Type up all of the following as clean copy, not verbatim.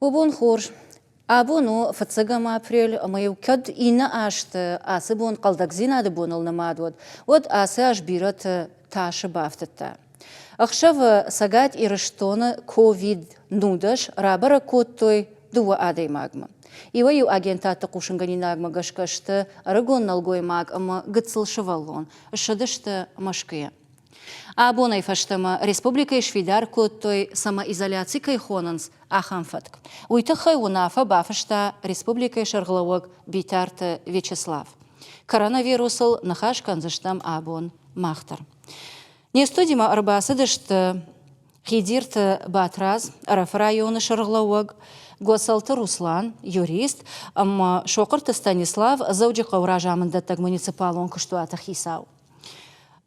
Уӕ бон хорз! Абон у фыццӕгӕм апрель ӕмӕ-иу кӕд иннӕ азты ацы бон хъӕлдӕгдзинады боныл нымад уыд, уӕд ацы аз бирӕты тасы бафтыдта. Ӕхсӕвы Цӕгат Ирыстоны ковид-19 рабӕрӕг кодтой дыууӕ адӕймагмӕ. Иуӕй-иу агентадты хъусынгӕнинагмӕ гӕсгӕ сты ӕрыгон нӕлгоймаг ӕмӕ гыццыл сывӕллон, ссыдысты Мӕскуыйӕ. Абонӕй фӕстӕмӕ республикӕйы сфидар кодтой, самоизоляци кӕй хонынц, ахӕм фӕтк. Уый тыххӕй уынаффӕ бафыста республикӕйы сӕргълӕууӕг Битарты Вячеслав. Коронавирусыл ныхас кӕндзыстӕм абон мах дӕр. Не студимӕ ӕрбацыдысты Хидирты Батрадз, Ӕрӕфы районы сӕргълӕууӕг, Гуӕцӕлты Руслан, юрист, ӕмӕ Сохъырты Станислав, Дзӕуджыхъӕуы разамынддӕттӕг муниципалон куыстуаты хицау.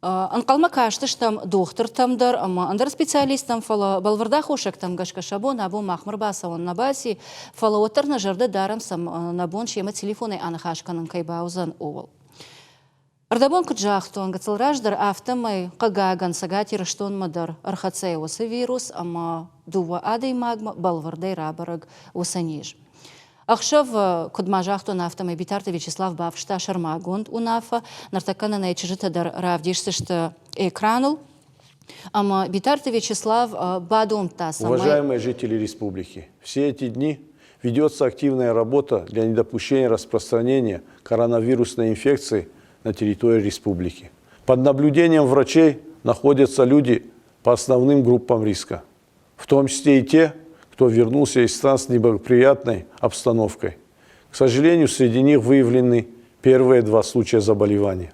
Ӕнхъӕлмӕ кастыстӕм дохтыртӕм дӕр ӕмӕ ӕндӕр специалисттӕм, фӕлӕ бӕлвырд аххосӕгтӕм гӕсгӕ сӕ бон абон махмӕ рбацӕуын нӕ баци, фӕлӕ уӕддӕр нӕ зӕрдӕ дарӕм, нӕ бон семӕ телефонӕй аныхас кӕнын кӕй бауыдзӕн, ууыл. Ӕрдӕбон куыд загътон, гыццыл раздӕр, афтӕмӕй, хъыгагӕн, Цӕгат Ирыстонмӕ дӕр ӕрхӕццӕ уыцы вирус ӕмӕ дыууӕ адӕймагмӕ бӕлвырдӕй рабӕрӕг уыцы низ. Ӕхсӕв, куыд ма загътон, афтӕмӕй Битарты Вячеслав бафыста сӕрмагонд уынаффӕ. Ныртӕккӕ нын ӕй чызджытӕ дӕр равдисдзысты экраныл. Ӕмӕ Битарты Вячеслав бадомдта, цӕмӕй... Уважаемые жители республики, все эти дни ведется активная работа для недопущения распространения коронавирусной инфекции на территории республики. Под наблюдением врачей находятся люди по основным группам риска, в том числе и те, кто вернулся из стран с неблагоприятной обстановкой. К сожалению, среди них выявлены первые два случая заболевания.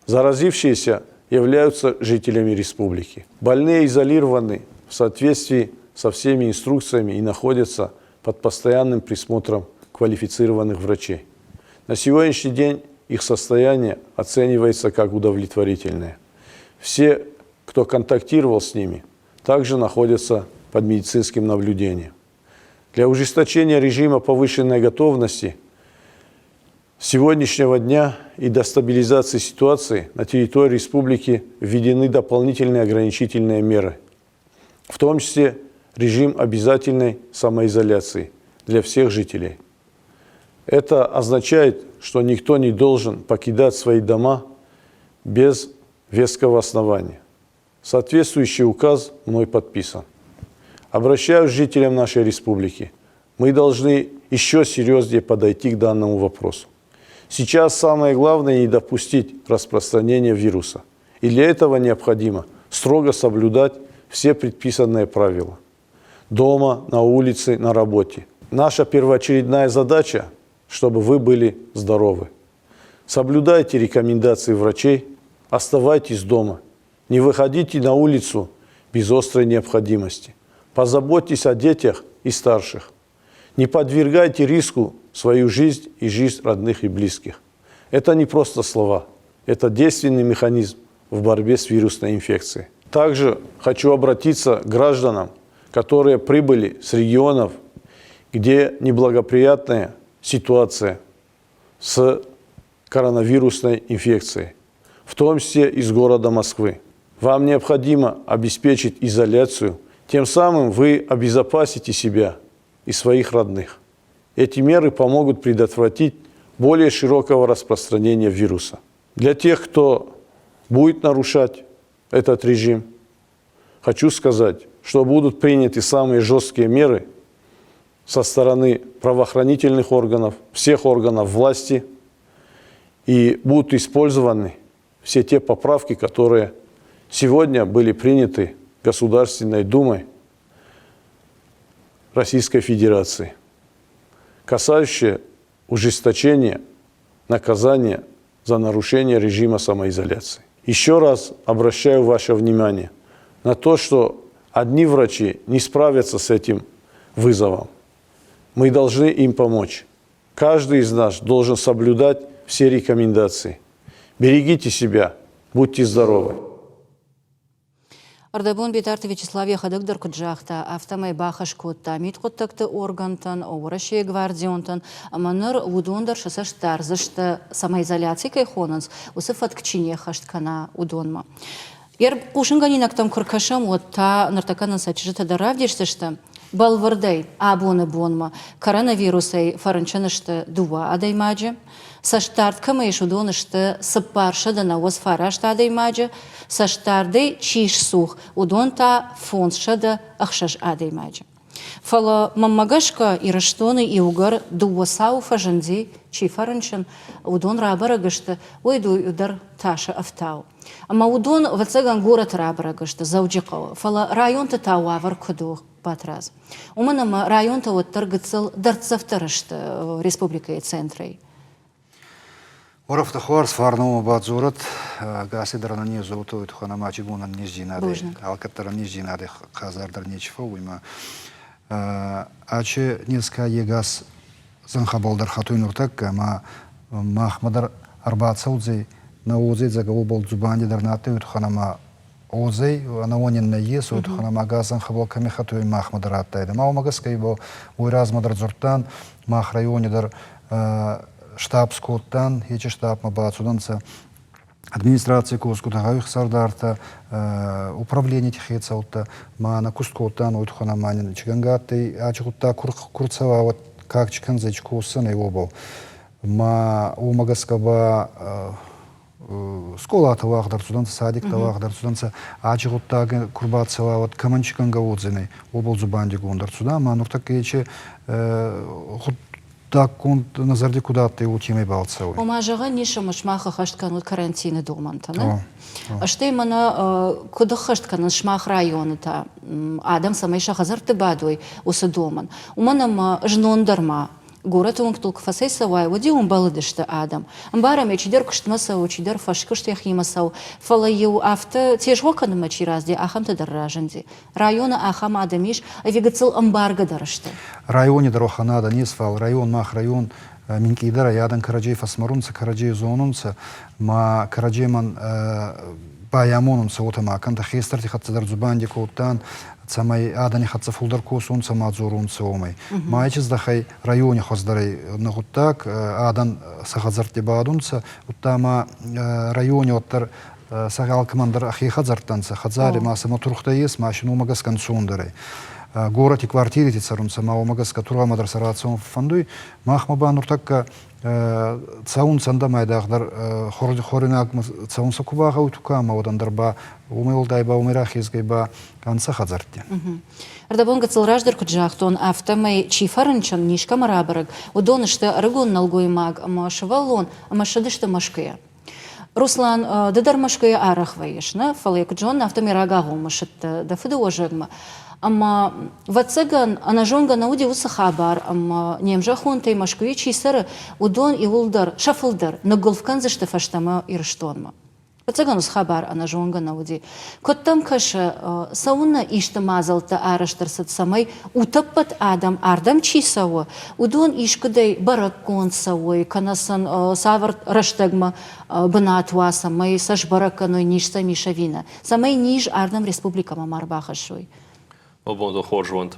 Заразившиеся являются жителями республики. Больные изолированы в соответствии со всеми инструкциями и находятся под постоянным присмотром квалифицированных врачей. На сегодняшний день их состояние оценивается как удовлетворительное. Все, кто контактировал с ними, также находятся под медицинским наблюдением. Для ужесточения режима повышенной готовности с сегодняшнего дня и до стабилизации ситуации на территории республики введены дополнительные ограничительные меры, в том числе режим обязательной самоизоляции для всех жителей. Это означает, что никто не должен покидать свои дома без веского основания. Соответствующий указ мной подписан. Обращаюсь к жителям нашей республики. Мы должны еще серьезнее подойти к данному вопросу. Сейчас самое главное не допустить распространения вируса. И для этого необходимо строго соблюдать все предписанные правила. Дома, на улице, на работе. Наша первоочередная задача, чтобы вы были здоровы. Соблюдайте рекомендации врачей, оставайтесь дома, не выходите на улицу без острой необходимости. Позаботьтесь о детях и старших. Не подвергайте риску свою жизнь и жизнь родных и близких. Это не просто слова, это действенный механизм в борьбе с вирусной инфекцией. Также хочу обратиться к гражданам, которые прибыли с регионов, где неблагоприятная ситуация с коронавирусной инфекцией, в том числе из города Москвы. Вам необходимо обеспечить изоляцию, тем самым вы обезопасите себя и своих родных. Эти меры помогут предотвратить более широкого распространения вируса. Для тех, кто будет нарушать этот режим, хочу сказать, что будут приняты самые жесткие меры со стороны правоохранительных органов, всех органов власти, и будут использованы все те поправки, которые сегодня были приняты Государственной Думой Российской Федерации, касающие ужесточения наказания за нарушение режима самоизоляции. Еще раз обращаю ваше внимание на то, что одни врачи не справятся с этим вызовом. Мы должны им помочь. Каждый из нас должен соблюдать все рекомендации. Берегите себя, будьте здоровы. Ӕрдӕбон Битарты Вячеслав йӕхӕдӕг дӕр куыд загъта, афтӕмӕй бахӕс кодта мидхъуыддӕгты органтӕн, Уӕрӕсейы гвардионтӕн, ӕмӕ ныр уыдон дӕр сӕ цӕст дардзысты, самоизоляци кӕй хонынц, уыцы фӕтк чи не ххӕст кӕна, уыдонмӕ. Йӕ хъусынгӕнинӕгтӕм куы ркӕсӕм, уӕд та ныртӕккӕ нын сӕ чызджытӕ дӕр равдисдзысты. Бӕлвырдӕй, абоны бонмӕ коронавирусӕй фӕрынчын сты дыууӕ адӕймаджы. Цӕстдард кӕмӕ ис, уыдон сты 499 адӕймаджы, цӕстдардӕй чи сцух, уыдон та 506 адӕймаджы. Фӕлӕ, мӕнмӕ гӕсгӕ, Ирыстоны иугӕр дыууӕ цауы фӕзынди, чи фӕрынчын, уыдон рабӕрӕг сты, уый дӕр тасы ӕфтауы. Ӕмӕ уыдон, ӕвӕццӕгӕн, горӕты рабӕрӕг сты, Дзӕуджыхъӕуы, фӕлӕ районты та уавӕр куыд у, Батрадз? Уымӕн ӕмӕ районтӕ уӕддӕр гыццыл дӕрддзӕфдӕр сты республикӕйы центрӕй. Уӕрӕхтӕ хуарз фарномӕ бадзорӕд, ӕгасӕй дӕр ӕнӕнез уотӕ тухӕн ӕма ачи бон ӕнӕнездзийнадӕ, алкӕддӕр ӕнӕнездзийнадӕ хъазардӕр нечи фӕууй ма ачи нез ка егас зӕнхӕбӕл дӕр хӕтуй нуртӕккӕ ӕма махмӕ дӕр ӕрбацӕудзӕй, нӕ уодзӕй дзӕгӕ уобӕл дзубанди дӕр нӕ адтӕй тухӕн ӕма уодзӕй, ӕнӕуонӕн нӕййес, уой туххӕн ӕма ӕгас зӕнхӕбӕл кӕми хӕтуй, махмӕ дӕр адтайдӕ. Ма уомӕ гӕсгӕ ибӕл уой размӕ дӕр дзурдтан, мах райони дӕр штаб скодтан, ечи штабмӕ бацудӕнцӕ администраций косгутӕ, гъӕуи сӕрдартӕ, управленити хецӕуттӕ, ма нӕ куст кодтан, уой туххӕн ӕма нин чигӕнгӕ адтӕй, ачи гъуддаг ку рцӕуа, уӕд как чи кӕндзӕй, чи косдзӕнӕй, уобӕл. Ма уомӕ гӕсгӕ ба скъолатӕ уагъд ӕрцудӕнцӕ, садиктӕ уагъд ӕрцудӕнцӕ, ачи гъуддаг ку рбацӕуа, уӕд кӕмӕн чи кӕнгӕ уодзӕнӕй, уобӕл дзубандигонд ӕрцуда, ӕма нуртӕккӕ ечи гъуддаггонд нӕ зӕрди куд адтӕй, уотемӕй бал цӕуй. Ома, зӕгъӕн ис, ӕмӕ сымах ӕххӕст кӕнут карантины домӕнтӕ, нӕ? Стӕй мӕнӕ куыд ӕххӕст кӕнынц сымах районы та адӕм, цӕмӕй сӕ хӕдзӕртты бадой, уыцы домӕн? Уымӕн ӕмӕ знон дӕр ма горӕты уынгтыл куы фӕцӕйцӕуай, уӕд-иу ӕмбӕлыдысты адӕм. Ӕмбарӕм ӕй, чидӕр куыстмӕ цӕуы, чидӕр фӕскуыст йӕхимӕ цӕуы, фӕлӕ-иу афтӕ тезгъо кӕнынмӕ чи разди, ахӕмтӕ дӕр разынди. Районы ахӕм адӕм ис, ӕви гыццыл ӕмбаргӕ дӕр сты? Райони дӕр уӕхӕн адӕн ес, фал район мах район минкъийдӕр ӕй, адӕн кӕрӕдзей фӕсмӕрунцӕ, кӕрӕдзей зонунцӕ, ма кӕрӕдземӕн байамонунцӕ, уотӕ ма кӕнтӕ хестӕрти хӕццӕ дӕр дзубанди кодтан, цӕмӕй адӕни хӕццӕ фулдӕр косонцӕ ма дзоронцӕ, уомӕй. Ма ечи райони хуӕздӕрӕй нӕ гъуддаг, адӕн сӕ хӕдзӕртти бадунцӕ, удта ма райони уӕддӕр сӕ алкӕмӕн дӕр ӕхе хӕдзӕрттӕ нцӕ, хӕдзари ма сӕмӕ тургътӕ ес, машин уомӕ гӕсгӕ ӕнцондӕр ӕй. Горӕти квартирити цӕрунцӕ, ма уомӕ гӕсгӕ тургъӕмӕ дӕр сӕ рацӕун фӕндуй. Махмӕ ба нуртӕккӕ цӕунцӕ ӕндӕмӕ айдагъдӕр хоринагмӕ цӕунцӕ ку багъӕуй тука ӕма уӕд ӕндӕр ба уомӕй уӕлдай ба уомӕй рахезгӕй ба ӕнцӕ хӕдзӕртти. Ӕрдӕбон гыццыл раздӕр куыд загътон, афтӕмӕй чи фӕрынчын, низ кӕмӕ рабӕрӕг, уыдон сты ӕрыгон нӕлгоймаг ӕмӕ сывӕллон ӕмӕ ссыдысты Мӕскуыйӕ. Руслан, ды дӕр Мӕскуыйы арӕх вӕййыс, нӕ? Фӕлӕ куыд зонын, афтӕмӕй рагагъоммӕ ссыдтӕ дӕ фыдыуӕзӕгмӕ. Ӕмӕ, ӕвӕццӕгӕн, ӕнӕзонгӕ нӕ уыди уыцы хабар, ӕмӕ не мзӕххонтӕй Мӕскуыйы чи цӕры, уыдон иуылдӕр, сӕ фылдӕр, ныггуылф кӕндзысты фӕстӕмӕ Ирыстонмӕ. Ӕвӕццӕгӕн, уыцы хабар ӕнӕзонгӕ нӕ уыди. Куыд дӕм кӕсы, цӕуылнӕ исты мадзӕлттӕ арӕзт ӕрцыд, цӕмӕй утӕппӕт адӕм ардӕм чи цӕуы, уыдон искуыдӕй бӕрӕггонд цӕуой, кӕнӕ сын цавӕр рӕстӕгмӕ бынат уа, цӕмӕй сӕ сбӕрӕг кӕной, низ сӕм ис ӕви нӕ, цӕмӕй низ ардӕм республикӕмӕ ма рбахӕссой? Бонты хорз уӕнт.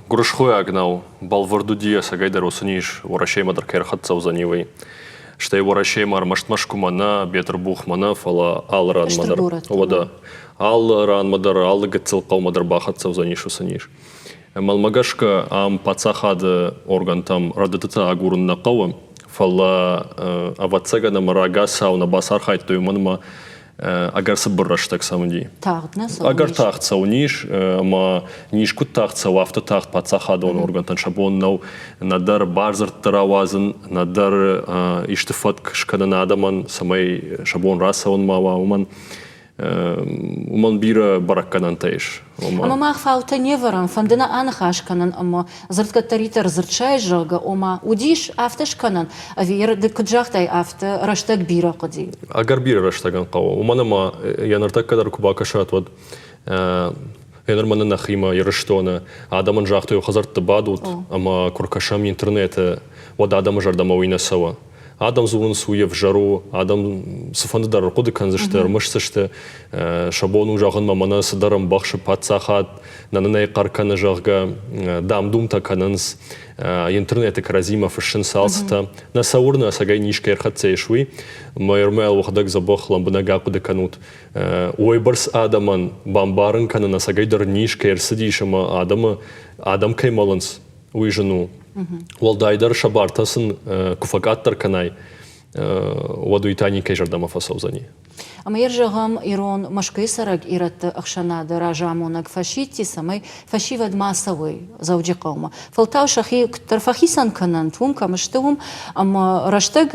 Гуырысхойаг нӕу, бӕлвырд уыди ӕцӕгӕйдӕр уыцы низ Уӕрӕсемӕ дӕр кӕй ӕрхӕццӕ уыдзӕни, уый. Стӕй Уӕрӕсемӕ ӕрмӕст Мӕскуымӕ нӕ, Бетъырбухмӕ нӕ, фӕлӕ алы ранмӕ дӕр. Уӕдӕ алы ранмӕ дӕр, алы гыццыл хъӕумӕ дӕр бахӕццӕ уыдзӕнис уыцы низ. Мӕнмӕ гӕсгӕ, ам паддзахады органтӕм рӕдыдтытӕ агурын нӕ хъӕуы, фӕлӕ ӕвӕццӕгӕн ӕмӕ рагацау нӕ бацархайдтой, уымӕн ӕмӕ ӕгӕр цыбыр рӕстӕг сӕм уыди. Тагъд нӕ цӕуын Ӕгӕр тагъд цӕуын ис, ӕмӕ низ куыд тагъд цӕуы, афтӕ тагъд паддзахадон органтӕн сӕ бон нӕу нӕдӕр бардзырдтӕ рауадзын, нӕдӕр исты фӕтк скӕнын адӕмӕн, цӕмӕй сӕ бон рацӕуын ма уа, уымӕн. Уымӕн бирӕ бӕрӕггӕнӕнтӕ ис. Ӕмӕ мах фаутӕ не вӕрӕм, фӕнды нӕ аныхас кӕнын ӕмӕ дзырд кӕддӕриддӕр дзырдсайы, зӕгъгӕ, ома уыдис афтӕ скӕнӕн, ӕви ды куыд загътай, афтӕ рӕстӕг бирӕ хъуыди? Ӕгӕр бирӕ рӕстӕгӕн хъӕуы, уымӕн ӕмӕ йӕ ныртӕккӕ дӕр куы бакӕсат, уӕд йӕ нырмӕ нӕ нӕхимӕ Ирыстоны адӕмӕн загътой, хӕдзӕртты бадут, ӕмӕ куы ркӕсӕм интернеты, уӕд адӕмы зӕрдӕмӕ уый нӕ цӕуы. Адӕм дзурынц, уый ӕвзӕр у, адӕм цыфӕнды дӕр ӕрхъуыды кӕндзысты, ӕрмысдзысты, сӕ бон у зӕгъынмӕ мӕнӕ цыдӕр ӕмбӕхсы паддзахад, нӕ нын ӕй хъӕр кӕны, зӕгъгӕ, дам-думтӕ кӕнынц, интернеты кӕрӕдзимӕ фыссынц алцытӕ. Нӕ сӕ уырны, ӕцӕгӕй низ кӕй ӕрхӕццӕ ис, уый. Мӕ уӕхӕдӕг дзӕбӕх лӕмбынӕг ахъуыды кӕнут. Уойбӕрц адӕмӕн бамбарын кӕнын ӕцӕгӕйдӕр низ кӕй ӕрцыдис ӕмӕ адӕмы адӕм кӕй мӕлынц, уый зын у. Уӕлдайдӕр сӕ бартӕ сын куы фӕкъаддӕр кӕнай, уӕд уый та никӕй зӕрдӕмӕ фӕцӕудзӕни. Ӕмӕ йӕ зӕгъӕм, ирон Мӕскуыйы цӕрӕг ирӕтты ӕхсӕнады разамонӕг фӕсидти, цӕмӕй фӕсивӕд ма цӕуой Дзӕуджыхъӕумӕ. Фӕлтау сӕхи куыддӕр фӕхицӕн кӕнӕнт, уым кӕм сты, уым, ӕмӕ рӕстӕг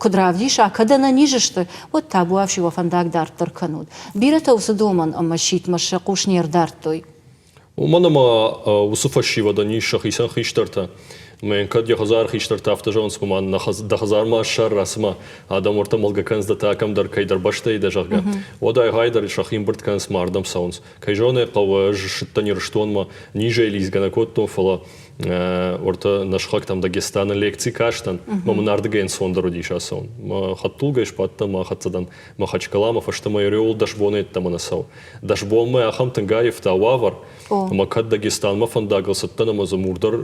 куыд равдиса, кӕд ӕнӕниз сты, уӕд табуафси уӕ фӕндаг дарддӕр кӕнут. Бирӕтӕ уыцы домӕн ӕмӕ сидтмӕ сӕ хъус не рдардтой. Уымӕн ӕмӕ уыцы фӕсивӕдӕн ис сӕхицӕн хистӕртӕ. Ӕмӕ йын кӕд йӕ хӕдзары хистӕртӕ афтӕ зӕгъынц, ома дӕ хӕдзармӕ ссар, рацыма, адӕм уӕртӕ мӕлгӕ кӕнынц, дӕ та кӕмдӕр кӕйдӕр бӕстӕйы дӕ, зӕгъгӕ, уӕд ай-гъайдӕр сӕхи ӕмбырд кӕнынц ӕмӕ ардӕм цӕуынц. Кӕй зӕгъын ӕй хъӕуы, ӕз ссыдтӕн Ирыстонмӕ, низӕй лидзгӕ нӕ кодтон, фӕлӕ уӕртӕ нӕ сыхӕгтӕм Дагестаны лекци кастӕн, ӕмӕ мын ардыгӕй ӕнцондӕр уыдис ацӕуын. Мӕ хӕдтулгӕйы сбадтӕн ӕмӕ ахӕццӕ дӕн Махачкаламӕ, фӕстӕмӕ Ореол 10 боны йеддӕмӕ нӕ цӕуы. 10 бонмӕ ахӕм тынг аивта уавӕр, ӕмӕ кӕд Дагестанмӕ фӕндагыл цыдтӕн ӕмӕ дзы мур дӕр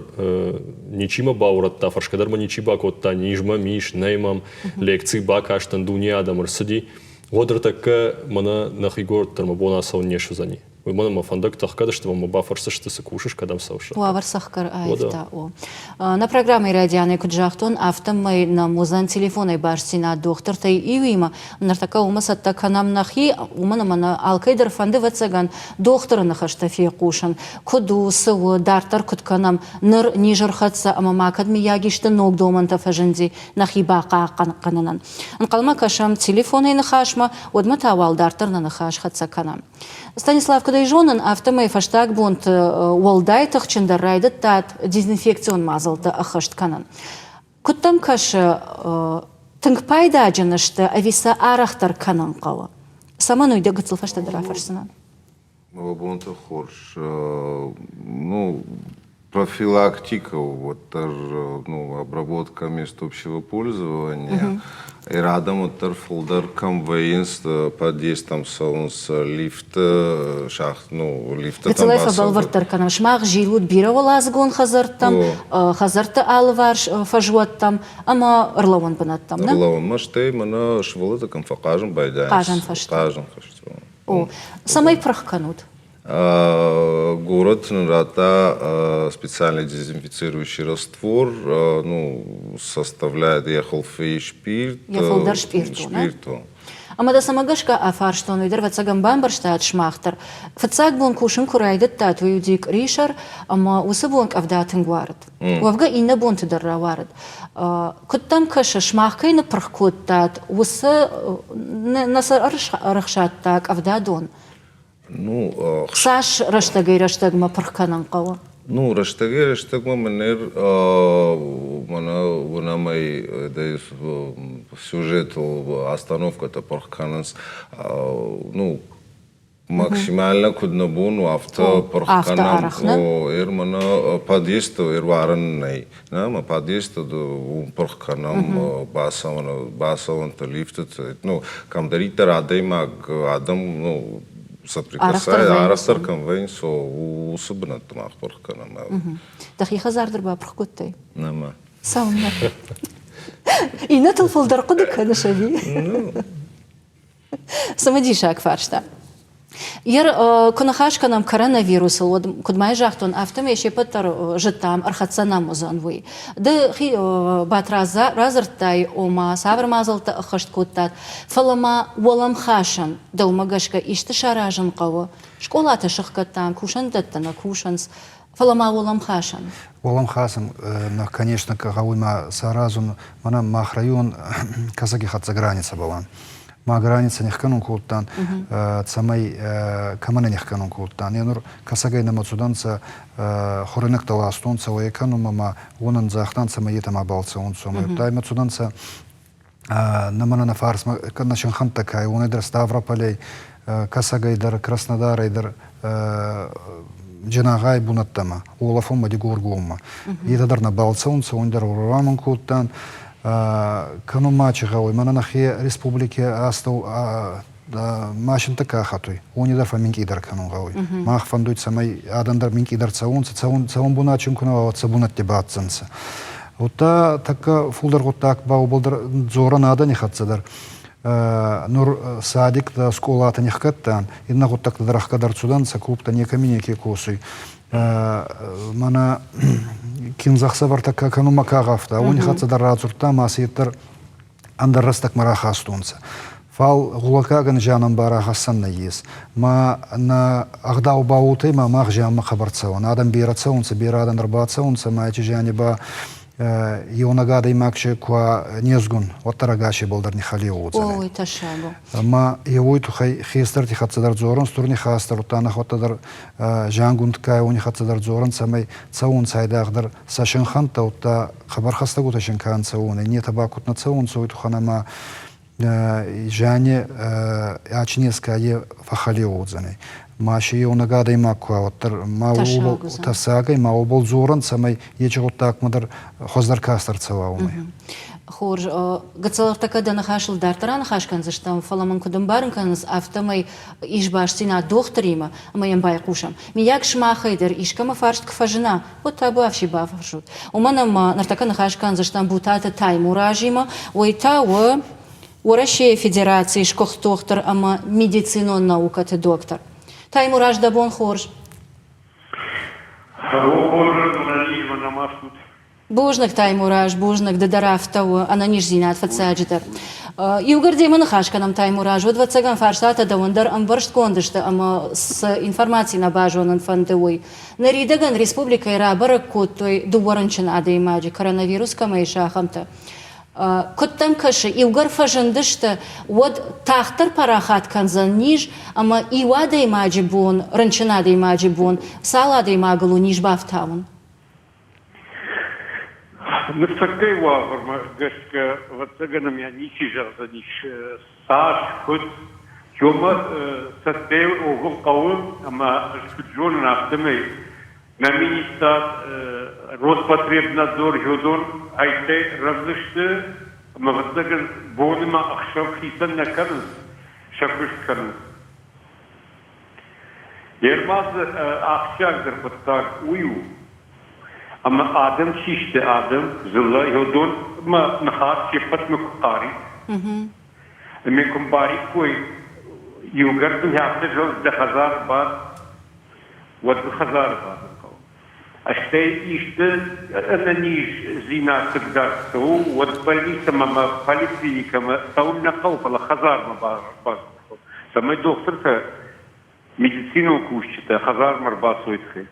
ничи мӕ баурӕдта, фӕрсгӕ дӕр мӕ ничи бакодта, низ мӕм ис, нӕй мӕм, лекци бакастӕн, дуне адӕм ӕрцыди, уӕд ӕртӕккӕ мӕнӕ нӕхи горӕт дӕр мӕ бон ацӕуын не суыдзӕни. Уымӕн ӕмӕ фӕндӕгтӕ ӕхгӕд сты ӕмӕ мӕ бафӕрсдзысты, цы кусыс, кӕдӕм цӕуыс. Уавӕр цӕхгӕр аивта, о. Нӕ программӕйы райдианӕй куыд загътон, афтӕмӕй нӕм уыдзӕн телефонӕй бастдзинад дохтыртӕй иуимӕ. Ныртӕккӕ уымӕ цӕттӕ кӕнӕм нӕхи, уымӕн ӕмӕ нӕ алкӕй дӕр фӕнды, ӕвӕццӕгӕн, дохтыры ныхӕстӕ фехъусын. Куыд у, цы у, дарддӕр куыд кӕнӕм, ныр низ ӕрхӕццӕ ӕмӕ ма кӕд мыййаг исты ног домӕнтӕ фӕзынди нӕхи бахъахъхъӕнынӕн. Ӕнхъӕлмӕ кӕсӕм телефонӕй ныхасмӕ, уӕдмӕ та уал дарддӕр нӕ ныхас хӕццӕ кӕнӕм. Станислав, куыд ӕй зонын, афтӕмӕй фӕстаг бонты уӕлдай тыхджындӕр райдыдтат дезинфекцион мадзӕлттӕ ӕххӕст кӕнын. Куыд дӕм кӕсы, тынг пайдаджын сты ӕви сӕ арӕхдӕр кӕнын хъӕуы? Цӕмӕн уый дӕ гыццыл фӕстӕдӕр афӕрсдзынӕн? Бонты хорз. Ну, профилактика уӕддӕр ну, обработка мест общего пользования. Рядом уӕддӕр фылдӕр кӕм вӕййынц, подъездтӕм цӕуынц лифты шахт, ну, лифты Гыццылӕй фӕбӕлвырддӕр кӕнӕм. Сымах зилут бирӕуӕладзыгон хӕдзӕрттӕм, хӕдзӕртты алыварс фӕзуӕттӕм ӕмӕ ӕрлӕууӕн бынӕттӕм, нӕ? Ӕрлӕууӕнмӕ, стӕй мӕнӕ сывӕллӕттӕ кӕм фӕхъазын байдайынц. Хъазӕн фӕзты. Хъазӕн фӕзты. О, цӕмӕй пырх кӕнут? Город нын радта специальный дезинфицирующий раствор, ну, составляет йӕ хуылфы спирт. Йӕ фылдӕр спъирт у, Спирт у. Ӕмӕ дӕ цӕмӕ гӕсгӕ афарстон, уый дӕр ӕвӕццӕгӕн бамбӕрстат сымах дӕр. Фыццаг бон кусын куы райдыдтат, уый уыди къуырисӕр, ӕмӕ уыцы бон къӕвда тынг уарыд. Уӕвгӕ иннӕ бонты дӕр рауарыд. Куыд дӕм кӕсы, сымах кӕй ныппырх кодтат, уыцы нӕ сӕ ӕрӕхсадта къӕвдадон? Ну, Цас рӕстӕгӕй-рӕстӕгмӕ пырх кӕнын хъӕуы? Ну, рӕстӕгӕй-рӕстӕгмӕ мӕнӕ мӕнӕ уынӕм ӕй сюжетыл остановкӕтӕ пырх кӕнынц. Ну, максимально куыд нӕ бон у, афтӕ пырх кӕнӕм. О, эр мӕнӕ подъезды ӕруарын нӕй. Нӕ, мӕ подъезды уым пырх кӕнӕм бацӕуӕнтӕ, лифтыты. Ну, кӕмдӕриддӕр адӕймаг, адӕм, ну, соприкасая, арӕхдӕр кӕм вӕййынц, уыцы бынӕтты мах пырх кӕнӕм. Дӕхи хӕдзар дӕр бапырх кодтай? Нӕма. Цӕуылнӕ? Иннӕтыл фылдӕр хъуыды кӕныс ӕви? Цымыдисаг фарста. Ер куы ныхас кӕнӕм коронавирусыл, уӕд куыд ма загътон, афтӕмӕй се ппӕт дӕр зыдтам, ӕрхӕццӕ нӕм уыдзӕн уый. Ды Батрадз радзырдтай, ома цавӕр мадзӕлттӕ ӕххӕст кодтат, фӕлӕ ма уӕлӕмхасӕн дӕумӕ гӕсгӕ исты саразын хъӕуы? Скъолатӕ сыхгӕдтам, кусӕндӕттӕ нӕ кусынц, фӕлӕ ма уӕлӕмхасӕн. Уӕлӕмхасӕн, конечно, гъӕуй ма саразун, мӕнӕ мах район Кӕсӕги хӕццӕ границӕ бауа. Ма границӕ нихкӕнун кодтан, цӕмӕй кӕмӕн нихкӕнун кодтан. Е нур Кӕсӕгӕй нӕмӕ цудӕнцӕ, хоренӕгтӕ ластонцӕ уӕй кӕнунмӕ ма уонӕн загътан, цӕмӕй етӕ мабал цӕунцӕ. Ӕма имӕ цудӕнцӕ нӕ мӕнӕ нӕ фарсмӕ нӕ синхӕнттӕ ка уонӕй дӕр Ставрополӕй, Кӕсӕгӕй дӕр, Краснодарӕй дӕр Джанагъай бунӕттӕмӕ, уолӕфунмӕ Дигоргоммӕ. Етӕ дӕр нӕбал цӕунцӕ, уони дӕр уорамӕн кодтан. Кӕнун ма чи гъӕуй, мӕнӕ нӕхе республики астӕу машинтӕ ка хӕтуй, уони дӕр фӕмминкъийдӕр кӕнун гъӕуй. Мах фӕндуй, цӕмӕй адӕн дӕр минкъийдӕр цӕунцӕ, цӕун, цӕун бунатин ку нӕ уа, уӕд сӕ бунӕтти баддзӕнцӕ. Удта тӕккӕ фулдӕр гъуддаг ба уобӕл дӕр дзорӕн адӕни хӕццӕ дӕр. Нур садиктӕ, скъолатӕ нихгӕдтан, иннӕ гъуддӕгтӕ дӕр ӕхгӕд ӕрцудӕнцӕ, клубтӕ некӕми неке косуй. Мӕнӕ киндзӕхсӕвӕртӕ ка кӕнунмӕ ка гъавта, уони хӕццӕ дӕр радзурдта, ма си дӕр ӕндӕр рӕстӕгмӕ рахастонцӕ. Фал гъулӕггагӕн зианӕн ба рахӕссӕн нӕййес. Ма нӕ ӕгъдау ба уотӕй ма мах зианмӕ хъӕбӕр цӕуӕн. Адӕм берӕ цӕунцӕ, берӕ адӕн ӕрбацӕунцӕ, ма ечи зиани ба еунӕг адӕймаг се ку незгун, уӕддӕр ӕгасебӕл дӕр нихӕлеу уодзӕнӕй. Ой, тӕссаг у. Ма еуой туххӕй хестӕрти хӕццӕ дӕр дзорун, стур нихас дӕр, удта нӕхуӕдтӕ дӕр зиангунд ка уони хӕццӕ дӕр дзорун, цӕмӕй цӕунцӕ айдагъдӕр сӕ синхӕнттӕ, удта хъӕбӕр хӕстӕгутӕ син ка нцӕ, уонӕй. Нетӕ ба куд нӕ цӕунцӕ, уой туххӕн ӕма Жанне ачнеска е фӕххӕлеу уодзӕнӕй. Ма си еунӕг адӕймаг ку уӕддӕр ма уобӕл тӕссагӕй, ма уобӕл дзорӕн, цӕмӕй ечи гъуддагмӕ дӕр хуӕздӕр каст ӕрцӕуа уомӕй. Хорз. Гыццыл дӕ ныхасыл дарддӕр аныхас кӕндзыстӕм, фӕлӕ мын куыд ӕмбарын кӕнынц, афтӕмӕй ис бастдзинад дохтыримӕ ӕмӕ йӕм байхъусӕм. Миййаг сымахӕй дӕр искӕмӕ фарст куы фӕзына, уӕд табуафси бафӕрсут. Уымӕн ӕмӕ ныртӕккӕ ныхас кӕндзыстӕм Бутаты Таймуразимӕ, уый та у Уӕрӕсейы Федерацийы сгуыхт дохтыр ӕмӕ медицинон наукӕты доктор. Таймураз, дӕ бон хорз. Бузныг, Таймураз, бузныг, ды дӕр афтӕ у, ӕнӕниздзинад фыццаджыдӕр. Иугӕр демӕ ныхас кӕнӕм, Таймураз, уӕд, ӕвӕццӕгӕн, фарстатӕ дӕуӕн дӕр ӕмбӕрстгонд сты ӕмӕ цы информаци нӕ базонын фӕнды, уый. Ныридӕгӕн республикӕйы рабӕрӕг кодтой дыууӕ рынчын адӕймаджы, коронавирус кӕмӕ ис, ахӕмтӕ. Куыд дӕм кӕсы, иугӕр фӕзындысты, уӕд тагъддӕр парахат кӕндзӕн низ ӕмӕ иу адӕймаджы бон, рынчын адӕймаджы бон цал адӕймагыл у низ бафтауын? Ныртӕккӕйы уавӕрмӕ гӕсгӕ, ӕвӕццӕгӕн, ӕм йӕ ничи зӕгъдзӕнис, цас, куыд. Ёмӕ цӕттӕ огыл хъӕуы, ӕмӕ ӕз куыд зонын, афтӕмӕй нӕ министрад Роспотребнадзор уыдон ӕйттӕй рӕвдз сты ӕмӕ, ӕвӕццӕгӕн, боны ма ӕхсӕв хицӕн нӕ кӕнынц, сӕ куыст кӕнынц. Йе рмадзы ахсджиагдӕр хъуыддаг уый у, ӕмӕ адӕм чи сты, адӕм, дзыллӕ, уыдонмӕ ныхас се ппӕтмӕ куы хъарид, ӕмӕ куы мбариккой, иугӕр дын афтӕ зӕгъ, дӕ хӕдзары бад, уӕд дзы хӕдзары бадын хъӕуы. Стӕй исты ӕнӕниздзинад хъыгдард цӕуы, уӕд больницӕмӕ ӕмӕ поликлиникӕмӕ цӕуын нӕ хъӕуы, фӕлӕ хӕдзармӕ бацӕуын, цӕмӕй дохтыртӕ, медицинон кусджытӕ хӕдзармӕ ӕрбацӕуой тыххӕй.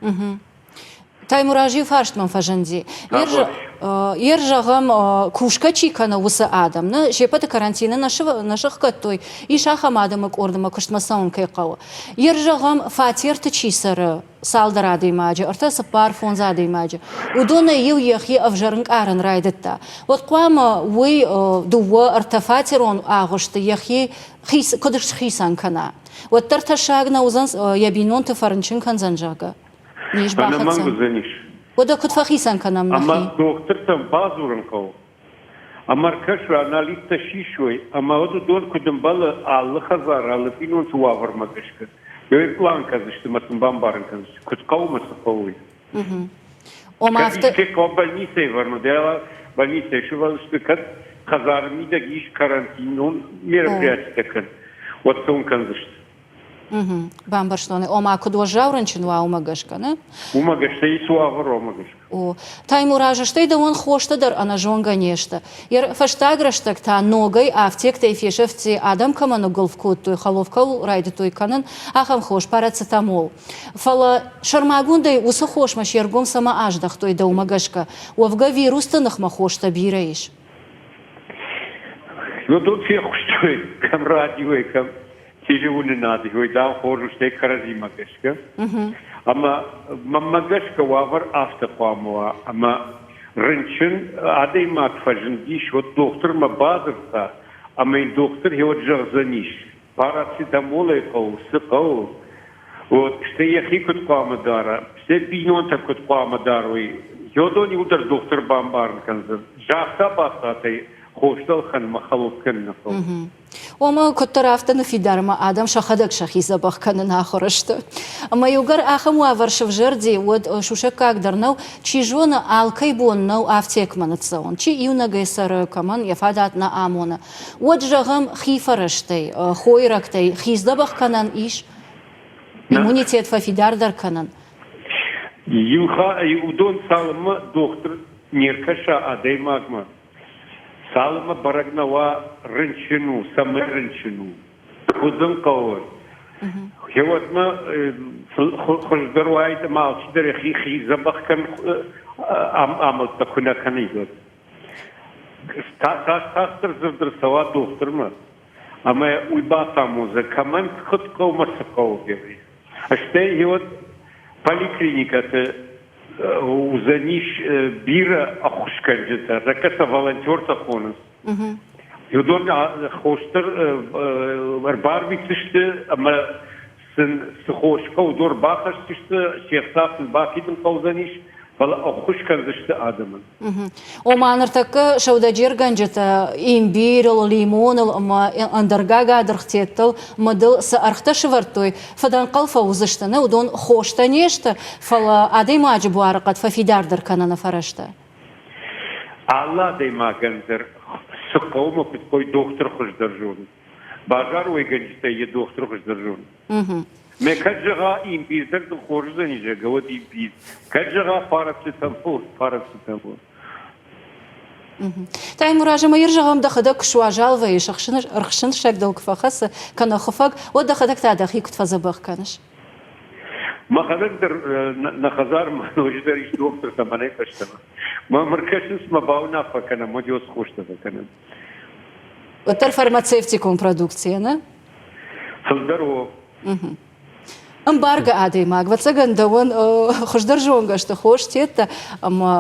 Таймураз, иу фарст мӕм фӕзынди. Ер зӕгъӕм, кусгӕ чи кӕны, уыцы адӕм, нӕ се ппӕты карантины нӕ сыхгӕдтой, ис ахӕм адӕмы къордмӕ куыстмӕ цӕуын кӕй хъӕуы. Ер зӕгъӕм, фатерты чи цӕры, цалдӕр адӕймаджы, ӕртӕ, цыппар, фондз адӕймаджы. Уыдонӕй иу йӕхи ӕвзӕр ӕнкъарын райдыдта. Уӕд хъуамӕ уый дыууӕ, ӕртӕфатерон агъуысты йӕхи куыд схицӕн кӕна? Уӕддӕр тӕссаг нӕ уыдзӕн, йӕ бинонты фӕрынчын кӕндзӕн, зӕгъгӕ. Низ бахӕцдзӕн. уыдзӕнис. Уӕдӕ куыд фӕхицӕн кӕнӕм нӕхи? Ӕмӕ дохтыртӕм бадзурын хъӕуы. Ӕмӕ ӕркӕсой, анализтӕ сисой, ӕмӕ уӕд уыдон куыд ӕмбӕлы алы хӕдзар, алы бинонты уавӕрмӕ гӕсгӕ, уый пълан кӕндзысты ӕмӕ сын бамбарын кӕндзысты, куыд хъӕуы ӕмӕ цы хъӕуы, уый. Ома афтӕ... Больницӕйы вӕрмӕ, больницӕйы сывӕллӕтты кӕд хӕдзары мидӕг ис карантинон мероприятитӕ кӕн, уӕд сӕ уым кӕндзысты. Бамбӕрстон. Ома, куыд уӕззау рынчын уа, уымӕ гӕсгӕ, нӕ? Уымӕ гӕсгӕ ис уавӕр, уымӕ гӕсгӕ. О, Таймураз, стӕй дӕуӕн хостӕ дӕр ӕнӕзонгӕ не сты. Фӕстаг рӕстӕг та ногӕй афтектӕй фесӕфти, адӕм кӕмӕ ныггуылф кодтой, хӕлоф кӕуыл райдыдтой кӕнын, ахӕм хос, парацетамол. Фӕлӕ сӕрмагондӕй уыцы хосмӕ се ргом цӕмӕ аздӕхтой дӕумӕ гӕсгӕ? Уӕвгӕ вирусты ныхмӕ хостӕ бирӕ ис. Уыдон фехъуыстой кӕм радиойы, кӕм телеуынынады, уый, дам, хорз у, стӕй кӕрӕдзимӕ гӕсгӕ. Ӕмӕ мӕнмӕ гӕсгӕ уавӕр афтӕ хъуамӕ уа, ӕмӕ рынчын адӕймаг фӕзындис, уӕд дохтырмӕ бадзырдта, ӕмӕ йын дохтыр уӕд зӕгъдзӕнис, парацетамолӕй хъӕуы, цы хъӕуы, вот, стӕй йӕхи куыд хъуамӕ дара, стӕй бинонтӕ куыд хъуамӕ дарой. Йодон иуылдӕр дохтыр бамбарын кӕндзӕн. Загъта бацатӕй хостӕ ӕлхӕнынмӕ хӕлоф кӕнын нӕ хъӕуы. Ома, куыддӕр афтӕ ныффидар ӕмӕ адӕм сӕхӕдӕг сӕхи дзӕбӕх кӕнын ахуыр сты. Ӕмӕ иугӕр ахӕм уавӕр сывзӕрди, уӕд сусӕггаг дӕр нӕу, чи зоны, алкӕй бон нӕу афтекмӕ ныццӕуын, чи иунӕгӕй цӕры, кӕмӕн йӕ фадат нӕ амоны. Уӕд, зӕгъӕм, хи фӕрӕзтӕй, хойрӕгтӕй хи сдзӕбӕх кӕнӕн ис, иммунитет фӕфидардӕр кӕнын. Иу уыдон цалынмӕ дохтыр не ркӕса адӕймагмӕ, цалынмӕ бӕрӕг нӕ уа рынчын у, цӕмӕй рынчын у, куыд ын хъӕуы, гъеуӕдмӕ хуыздӕр уаид ӕмӕ алчидӕр йӕхи хи дзӕбӕх кӕн амӕлттӕ куы нӕ кӕнид, уӕд. Цас тагъддӕр дзырд ӕрцӕуа дохтырмӕ, ӕмӕ уый бацамондзӕн, кӕмӕн куыд хъӕуы ӕмӕ цы хъӕуы. Стӕй гъеуӕд поликлиникӕты уыдзӕнис бирӕ ӕххуысгӕнджытӕ, ныртӕккӕ сӕ волонтертӕ хонынц. Уыдон хостӕ ӕрбарвитдзысты ӕмӕ сын цы хос хъӕуы, уыдон ӕрбахӕсдзысты, се хца сын бафидын хъӕудзӕнис, фӕлӕ ӕххуыс кӕндзысты адӕмӕн. Ома ныртӕккӕ сӕудӕджергӕнджытӕ имбирыл, лимоныл ӕмӕ ӕндӕр гагадыргътеттыл мыдыл цы ӕргътӕ сывӕрдтой, фыдӕнхъӕл фӕуыдзысты, нӕ уыдон хостӕ не сты, фӕлӕ адӕймаджы буарыхъӕд фӕфидардӕр кӕныны фӕрӕзтӕ. Алы адӕймагӕн дӕр цы хъӕуы ӕмӕ куыд хъӕуы, дохтыр хуыздӕр зоны. Базар уӕйгӕнджытӕй йӕ дохтыр хуыздӕр зоны. Мӕ кӕд зӕгъа имбирь дӕр дын хорз уыдзӕни, зӕгъгӕ, уӕд имбирь. Кӕд зӕгъа парацетамол, парацетамол. Таймураз, ӕмӕ йыр зӕгъӕм, дӕхӕдӕг куы суазал вӕййыс, ӕрхсынсӕг дыл куы фӕхӕцы, кӕнӕ хуыфӕг, уӕд дӕхӕдӕг та дӕхи куыд фӕдзӕбӕх кӕныс? Мӕхӕдӕг дӕр нӕ хӕдзармӕ ноджыдӕр ис дохтыртӕ мӕнӕй фӕстӕмӕ. Мӕ мыркӕсынц мӕ бауынаффӕ кӕнӕм, уӕд йӕ хостӕ фӕкӕнӕм. Уӕддӕр фармацевтикон продукцийӕ, нӕ? Фылдӕр у. Ӕмбаргӕ адӕймаг, ӕвӕццӕгӕн, дӕуӕн хуыздӕр зонгӕ сты хорз теттӕ ӕмӕ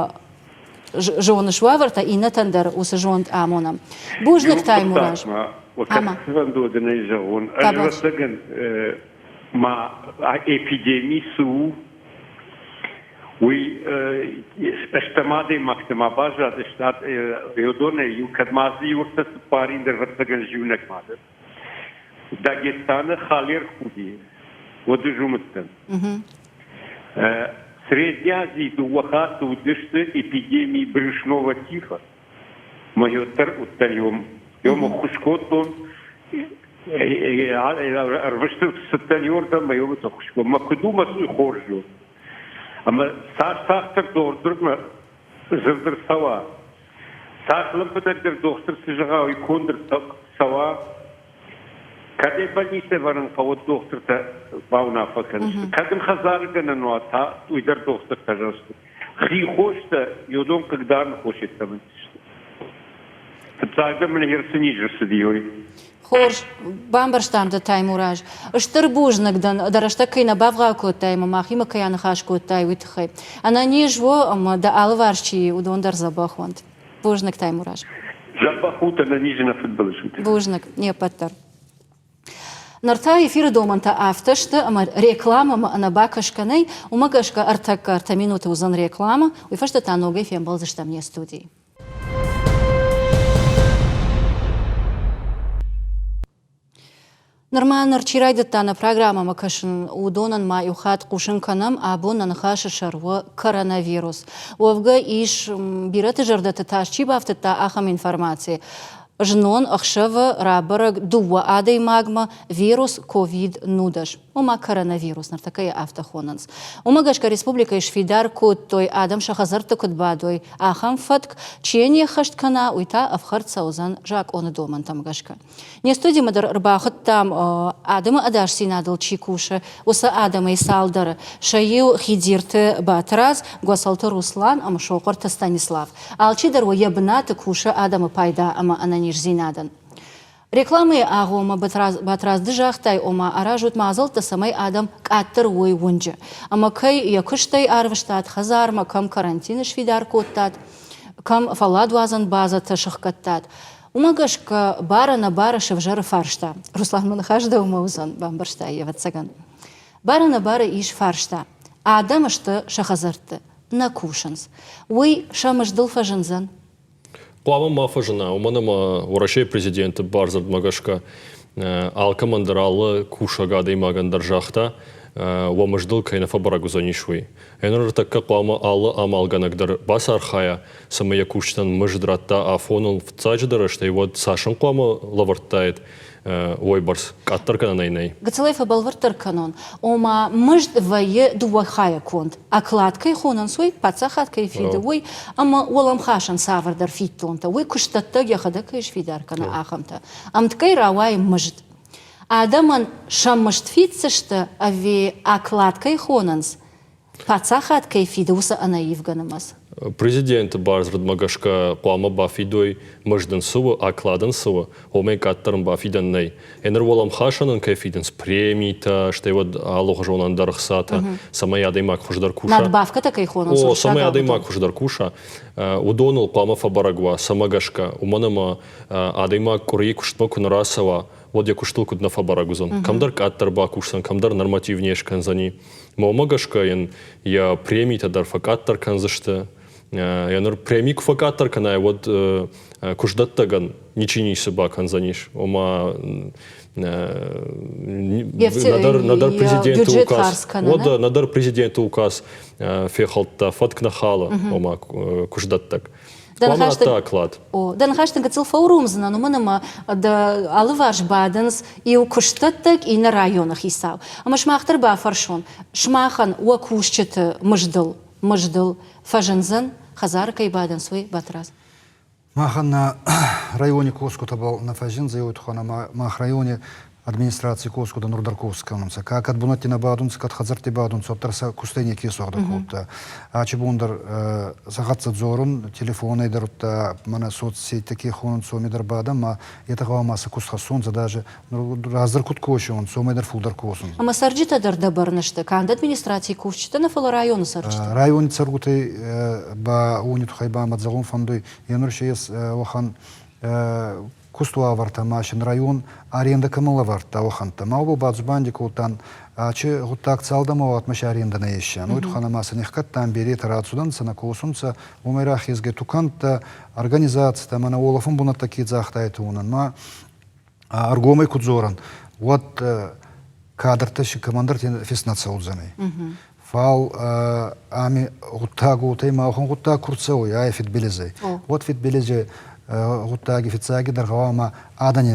зоныс уавӕртӕ, иннӕтӕн дӕр уыцы зонд амонӕм. Бузныг, Таймураз. Ӕмӕ фӕндон ӕй зӕгъон, ӕз ӕвӕццӕгӕн ма эпидеми цы у, уый стӕм адӕймӕгтӕ ма баззадысты, уыдонӕй иу кӕд ма дзы иу ӕртӕ цыппарин дӕр ӕвӕццӕгӕн иунӕг ма дӕр. Дагестаны халер худи, уӕд ӕз уым уыдтӕн. Средней Азийы дыууӕ хатты уыдысты эпидемии брюшного тифа. Мӕ уӕддӕр уыдтӕн иум. Иум ӕххуыс кодтон, ӕрвысты цыдтӕн иуырдӕм, мӕ иумӕ ӕххуыс кодтон. Мӕ куыд у, мӕ хорз у. Ӕмӕ цас тагъддӕр дохтырмӕ дзырд ӕрцӕуа, цас лӕмбынӕгдӕр дохтыр цы зӕгъа, уый конд ӕрцӕуа, кӕд ӕй больницӕ ӕвӕрын хъӕуы, дохтыртӕ бауынаффӕ кӕндзысты. Кӕд ын хӕдзары гӕнӕн уа, та уый дӕр дохтыртӕ зӕгъдзысты. Хи хостӕ уыдон хъыгдарыны хос йеддӕмӕ сты. Фыццагдӕр мын ӕрцы низ ӕрцыди, ой. Хорз, бамбӕрстам дӕ, Таймураз. Стыр бузныг дӕн, дӕ рӕстӕг кӕй нӕ бавгъау кодтай ӕмӕ махимӕ кӕй аныхас кодтай, уый тыххӕй. Ӕнӕниз у ӕмӕ дӕ алыварс чи и, уыдон дӕр дзӕбӕх уӕнт. Бузныг, Таймураз. Дзӕбӕх ут, ӕнӕниз нӕ фыдбылыз ут. Бузныг, не ппӕт дӕр. Ныр та эфиры домӕнтӕ афтӕ сты, ӕмӕ рекламӕмӕ ӕнӕбакӕсгӕ нӕй, уымӕ гӕсгӕ ӕртӕккӕ ӕртӕ минуты уыдзӕн рекламӕ, уый фӕстӕ та ногӕй фембӕлдзыстӕм не студийы. Нырма ныр чи райдыдта нӕ программӕмӕ кӕсын, уыдонӕн ма иу хатт хъусын кӕнӕм, абон нӕ ныхасы сӕр у коронавирус. Уӕвгӕ ис, бирӕты зӕрдӕты тас чи бафтыдта, ахӕм информаци. Знон ӕхсӕвы рабӕрӕг дыууӕ адӕймагмӕ вирус ковид-19, ома коронавирус, ныртӕккӕ йӕ афтӕ хонынц. Уымӕ гӕсгӕ республикӕйы сфидар кодтой, адӕм сӕ хӕдзӕртты куыд бадой, ахӕм фӕтк, чи йӕ не ххӕст кӕна, уый та ӕфхӕрд цӕудзӕн закъоны домӕнтӕм гӕсгӕ. Не студимӕ дӕр ӕрбахуыдтам, адӕмы ӕдасдзинадыл чи кусы, уыцы адӕмӕй цалдӕры. Сӕ иу Хидирты Батрадз, Гуӕцӕлты Руслан ӕмӕ Сохъуырты Станислав. Алчидӕр уӕ йӕ бынаты кусы адӕмы пайда ӕмӕ ӕнӕниздзинадӕн. Рекламӕйы агъоммӕ Батрадз ды загътай, ома аразут мадзӕлттӕ, цӕмӕй адӕм къаддӕр уой уынджы. Ӕмӕ кӕй йӕ куыстӕй арвыстат хӕдзармӕ, кӕм карантины сфидар кодтат, кӕм фӕлладуадзӕн базӕтӕ сыхгӕдтат. Уымӕ гӕсгӕ бар-ӕнӕбары сӕвзӕры фарста. Руслан, мӕ ныхас дӕумӕ уыдзӕн, бамбӕрстай, ӕвӕццӕгӕн. Бар-ӕнӕбары ис фарста. Адӕм сты сӕ хӕдзӕртты. нӕ кусынц. Уый сӕ мыздыл фӕзындзӕн? Хъуамӕ ма фӕзына, уымӕн ӕмӕ Уӕрӕсейы президенты бардзырдмӕ гӕсгӕ алкӕмӕн дӕр алы кусӕг адӕймагӕн дӕр загъта, уӕ мыздыл кӕй нӕ фӕбӕрӕг уыдзӕнис, уый. Ӕнӕ ныртӕккӕ хъуамӕ алы амалгӕнӕг дӕр бацархайа, цӕмӕй йӕ кусджытӕн мызд радта афоныл фыццаджыдӕр, стӕй уӕд цас ын хъуамӕ лӕвӕрдтаид, уойбӕрц къаддӕр кӕнӕн ӕй нӕй. Гыццылӕй фӕбӕлвырддӕр кӕнон, ома мызд вӕййы дыууӕ хайӕ конд. Оклад кӕй хонынц, уый, паддзахад кӕй фиды, уый, ӕмӕ уӕлӕмхасӕн цавӕрдӕр фиддонтӕ, уый куыстдӕттӕг йӕхӕдӕг кӕй сфидар кӕны, ахӕмтӕ. Ӕмткӕй рауайы мызд. Адӕмӕн сӕ мызд фиддзысты ӕви оклад кӕй хонынц, паддзахад кӕй фиды, уыцы ӕнӕивгӕ нымӕц? Президенты бардзырдмӕ гӕсгӕ хъуамӕ бафидой, мызд ын цы у, оклад ын цы у, уымӕй къаддӕр ын бафидӕн нӕй. Ӕныр уӕлӕмхасӕн ын кӕй фидынц премитӕ, стӕй уӕд алыгъуызон ӕндӕр ӕхцатӕ, цӕмӕй адӕймаг хуыздӕр куса. Надбавкӕтӕ кӕй хонынц, О, цӕмӕй адӕймаг хуыздӕр куса, уыдоныл хъуамӕ фӕбӕрӕг уа, цӕмӕ гӕсгӕ, уымӕн ӕмӕ адӕймаг къуырийы куыстмӕ куы нӕ рацӕуа, уӕд йӕ куыстыл куыд нӕ фӕбӕрӕг уыдзӕн. Кӕмдӕр къаддӕр бакусдзӕн, кӕмдӕр норматив не скӕндзӕни. Мӕнмӕ гӕсгӕ йын йӕ премитӕ дӕр фӕкъаддӕр кӕндзысты. Йӕ ныр преми куы фӕкъаддӕр кӕнай, уӕд куыстдӕттӕгӕн ничи ницы бакӕндзӕнис. Ома нӕдӕр президенты указ, уӕд нӕдӕр президенты указ фехӕлдта, фӕтк нӕ халы, ома куыстдӕттӕг. Хъуамӕ радта оклад. О, дӕ ныхӕстӕн гыццыл фӕуромдзынӕн, уымӕн ӕмӕ дӕ алыварс бадынц иу куыстдӕттӕг, иннӕ районы хицау. Ӕмӕ сымах дӕр бафӕрсон, сымахӕн уӕ кусджыты мыздыл, мыздыл фӕзындзӕн, хӕдзары кӕй бадынц, уый, Батрадз? Махӕн нӕ райони косгутӕбӕл нӕ фӕззиндзӕй уой туххӕн ӕма мах райони администраций косгутӕ нур дӕр кос кӕнунцӕ. Ка кӕд бунӕтти нӕ бадунцӕ, кӕд хӕдзӕртти бадунцӕ, уӕддӕр сӕ кустӕй неке суӕгъдӕ кодта. Ачи бон дӕр сӕ хӕццӕ дзорун, телефонӕй дӕр удта мӕнӕ соцсетьтӕ ке хонунцӕ, уоми дӕр бадӕн, ма етӕ гъӕуама сӕ куст хӕссонцӕ, даже раздӕр куд косионцӕ, уомӕй дӕр фулдӕр косун. Ӕма цӕрджытӕ дӕр дӕ бӕрны сты, канд администрацийы кусджытӕ нӕ, фӕлӕ районы цӕрджытӕ. Райони цӕргутӕй ба уони туххӕй ба мӕ зӕгъун фӕндуй, е нур си ес уӕхӕн кустуавӕртӕ ма син район арендӕ кӕмӕн лӕвардта, уӕхӕнттӕ. Ма уобӕл бадзубанди кодтан, ачи гъуддаг цалдӕмӕ уатмӕ си арендӕ нӕ есиан. Уой туххӕн ӕма сӕ нихкӕдтан, беретӕ рацудӕнцӕ, нӕ косунцӕ, уомӕй рахезгӕ тукӕнттӕ, организацитӕ, мӕнӕ уолӕфӕн бунӕттӕ ке загътайтӕ, уонӕн. Ма ӕргомӕй ку дзорӕн, уӕд кадртӕ си кӕмӕндӕрти фест нӕ цӕудзӕнӕй. Фал ами гъуддаг уотӕй ма уӕхӕн гъуддаг ку рцӕуй, ай фидбилизӕй. Уӕд фидбилизи гъуддаги фиццагидӕр гъӕуама адӕни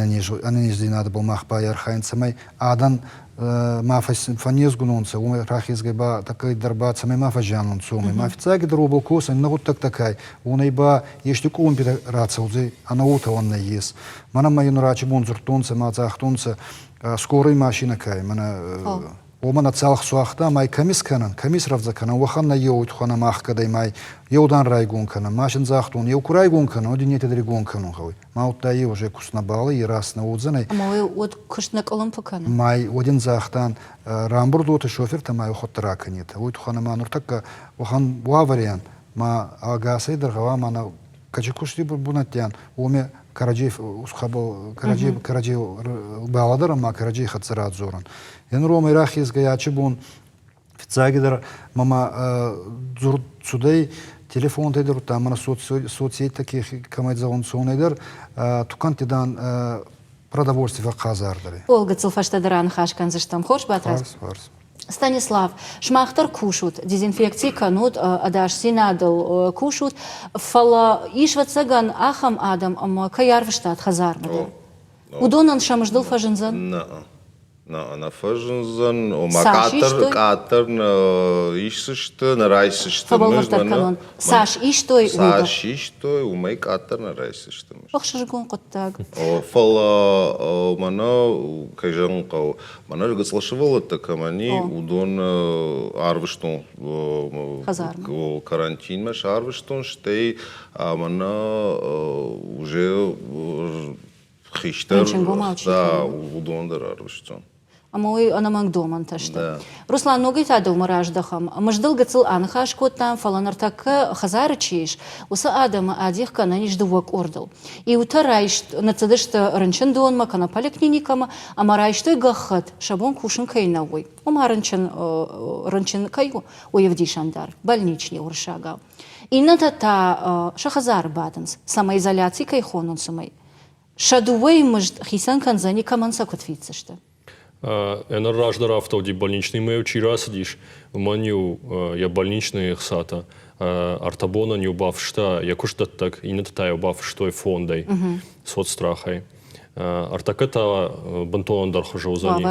ӕнӕнездзийнадӕбӕл мах байархайӕн, цӕмӕй адӕн ма фӕннезгун унцӕ, уомӕй рахезгӕй ба тӕккӕйдӕр ба цӕмӕй ма фӕззиан унцӕ, уомӕй. Ма фиццагидӕр уобӕл косӕн, нӕ гъуддӕгтӕ кай, уонӕй ба ести къулумпитӕ рацӕудзӕй, ӕнӕуотӕ уӕн нӕййес. Мӕнӕ ма ин рачи бон дзурдтонцӕ ма загътонцӕ, скорый машинӕ кай, мӕнӕ уомӕн ӕ цалх суагъта, май кӕми скӕнӕн, кӕми срӕвдзӕ кӕнӕн, уӕхӕн нӕ еу тухӕн ӕма ӕхгӕдӕй май еудан райгон кӕнӕн. Ма син загътон, еу ку райгон кӕнӕн, уӕд иннетӕ дӕр игон кӕнун гъӕуй. Ма удта е уже куст нӕбал ӕй, раст нӕ уодзӕнӕй. Ӕма уӕд куст нӕ къулумпы кӕны? Май уӕд ин загътан, рамбурд уотӕ шофертӕ ма еухатт ракӕнетӕ. Уой туххӕн ӕма нуртӕккӕ уӕхӕн уавӕри ан, ма ӕгасӕй дӕр гъӕуама нӕ кӕчи кусти бунӕттиан, уоми кӕрӕдзей усхъӕбӕл кӕрӕдзей кӕрӕдзей балӕдӕрӕн ма кӕрӕдзей хӕццӕ радзорӕн. Е нур уомӕй рахезгӕй ачи бон фиццагидӕр мӕмӕ дзурд цудӕй телефонтӕй дӕр, удта мӕнӕ соцсетьтӕ ке кӕмӕй зӕгъунцӕ, уонӕй дӕр тукӕнтти дан продовольствие фӕхъхъазардӕр. Ол гыццыл фӕстӕдӕр аныхас кӕндзыстӕм. Хорз, Батрадз? Хорз, хорз. Станислав, сымах дӕр кусут, дезинфекци кӕнут, ӕдасдзинадыл кусут, фӕлӕ ис, ӕвӕццӕгӕн, ахӕм адӕм, ӕмӕ кӕй арвыстат хӕдзармӕ дӕр. Уыдонӕн сӕ мыздыл фӕзындзӕн? Нӕ, нӕ, нӕ фӕзындзӕн. Ома къаддӕр, къаддӕр нӕ исдзысты, нӕ райсдзысты. Фӕбӕлвырддӕр кӕнон, цас истой, уый Цас истой, уымӕй къаддӕр нӕ райсдзысты. Ӕхсызгон хъуыддаг. Фӕлӕ мӕнӕ, кӕй зӕгъын хъӕуы, Мӕнӕ гыццыл сывӕллӕттӕ кӕмӕн и, уыдон арвыстон карантинмӕ сӕ арвыстон, стӕй мӕнӕ уже хистӕр, да, уыдон дӕр арвыстон. Ӕмӕ уый ӕнӕмӕнг домӕнтӕ сты. Руслан, ногӕй та дӕумӕ раздӕхӕм. Мыздыл гыццыл аныхас кодтам, фӕлӕ ныртӕккӕ хӕдзары чи ис, уыцы адӕмы адих кӕнӕн ис дыууӕ къордыл. Иутӕ райст, ныццыдысты рынчындонмӕ кӕнӕ поликлиникӕмӕ ӕмӕ райстой гӕххӕтт, сӕ бон кусын кӕй нӕу, уый. Ома рынчын, рынчын кӕй у, уый ӕвдисӕндар, больничный уырыссагау. Иннӕтӕ та сӕ хӕдзары бадынц, самоизоляци кӕй хонынц, уымӕй. Сӕ дыууӕйы мызд хицӕн кӕндзӕни, кӕмӕн сӕ куыд фиддзысты? Ӕнӕ раздӕр афтӕ уыди, больничныймӕ-иу чи рацыдис, уымӕн-иу йӕ больничныйы ӕхцатӕ ӕртӕ бонӕн-иу бафыста йӕ куыстдӕттӕг, иннӕтӕ та-иу бафыстой фондӕй, соцстрахӕй. Ӕртӕккӕ та бынтон ӕндӕр хуызы уыдзӕни.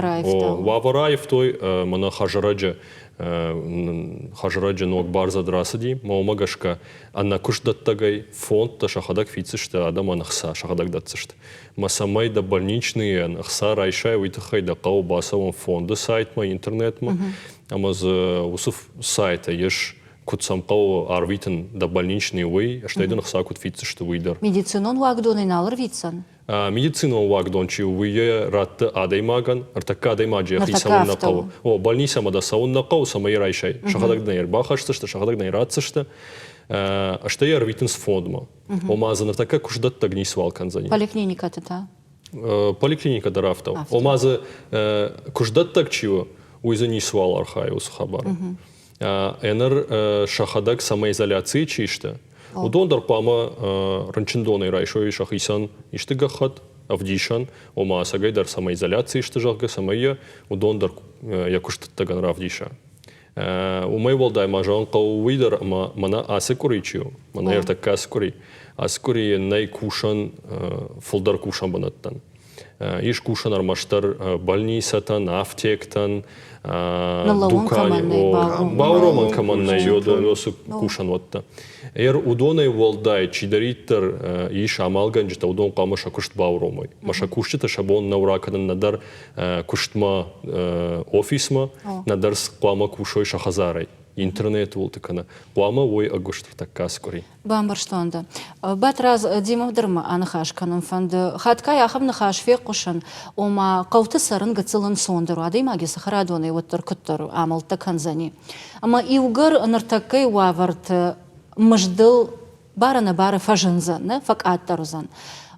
Уавӕр аивтой, мӕнӕ хӕрзӕрӕджы хӕрзӕрӕджы ног бардзырд рацыди, мӕ уымӕ гӕсгӕ ӕнӕ куыстдӕттӕгӕй фондтӕ сӕхӕдӕг фиддзысты адӕмӕн ӕхца, сӕхӕдӕг дӕтдзысты. Мӕ цӕмӕй дӕ больничныйӕн ӕхца райсай, уый тыххӕй дӕ хъӕуы бацӕуын фонды сайтмӕ, интернетмӕ, ӕмӕ дзы уыцы сайтӕй ис куыд сӕм хъӕуы арвитын дӕ больничный, уый, стӕй дын ӕхца куыд фиддзысты, уый дӕр. Медицинон уагдонӕй нал ӕрвитдзӕн? Медицинон уагдон чи у, уый йӕ ратты адӕймагӕн, ӕртӕккӕ адӕймаджы йӕхи цӕуын нӕ хъӕуы. О, больницӕмӕ дӕ цӕуын нӕ хъӕуы, цӕмӕй йӕ райсай. Сӕхӕдӕг дын ӕй ӕрбахӕсдзысты, сӕхӕдӕг дын ӕй ратдзысты. Стӕй йӕ ӕрвитынц фондмӕ. Ома дзы ныртӕккӕ куыстдӕттӕг ницыуал кӕндзӕни. Поликлиникӕты та? Поликлиникӕ дӕр афтӕ у. Ома дзы куыстдӕттӕг чи у, уый дзы ницыуал архайы уыцы хабары. Ӕнӕр сӕхӕдӕг самоизоляцийы чи сты, уыдон дӕр хъуамӕ рынчындонӕй райсой сӕхицӕн исты гӕххӕтт, ӕвдисӕн, ома ӕцӕгӕй дӕр самоизоляцийы сты, зӕгъгӕ, цӕмӕй йӕ уыдон дӕр йӕ куыстдӕттӕгӕн равдиса. Уымӕй уӕлдай ма зӕгъын хъӕуы уый дӕр, ӕмӕ мӕнӕ ацы къуыри чи у, мӕнӕ ӕртӕккӕ ацы къуыри, ацы къуырийы нӕй кусӕн фылдӕр кусӕн бынӕттӕн. Ис кусӕн ӕрмӕстдӕр больницӕтӕн, афтектӕн, дукани, бауромӕн кӕмӕн нӕй, уыцы кусӕнуӕттӕ. Ӕр уыдонӕй уӕлдай чидӕриддӕр ис амалгӕнджытӕ, уыдон хъуамӕ сӕ куыст бауромой. Мӕ сӕ кусджытӕ сӕ бон нӕу ракӕнын нӕдӕр куыстмӕ офисмӕ, нӕдӕр хъуамӕ кусой сӕ хӕдзарӕй, интернеты уылты кӕнӕ хъуамӕ уой ӕгуыст ӕртӕккӕ ацы къуыри. Бамбӕрстон дӕ. Батрадз, демӕ дӕр мӕ аныхас кӕнын фӕнды. Хатгай ахӕм ныхас фехъусын, ома хъӕуты цӕрын гыццыл ӕнцондӕр у, адӕймаг йӕ цӕхӕрадонӕй уӕддӕр куыддӕр амӕлттӕ кӕндзӕни. Ӕмӕ иугӕр ныртӕккӕйы уавӕрты мыздыл бар-ӕнӕбары фӕзындзӕн, нӕ фӕкъаддӕр уыдзӕн,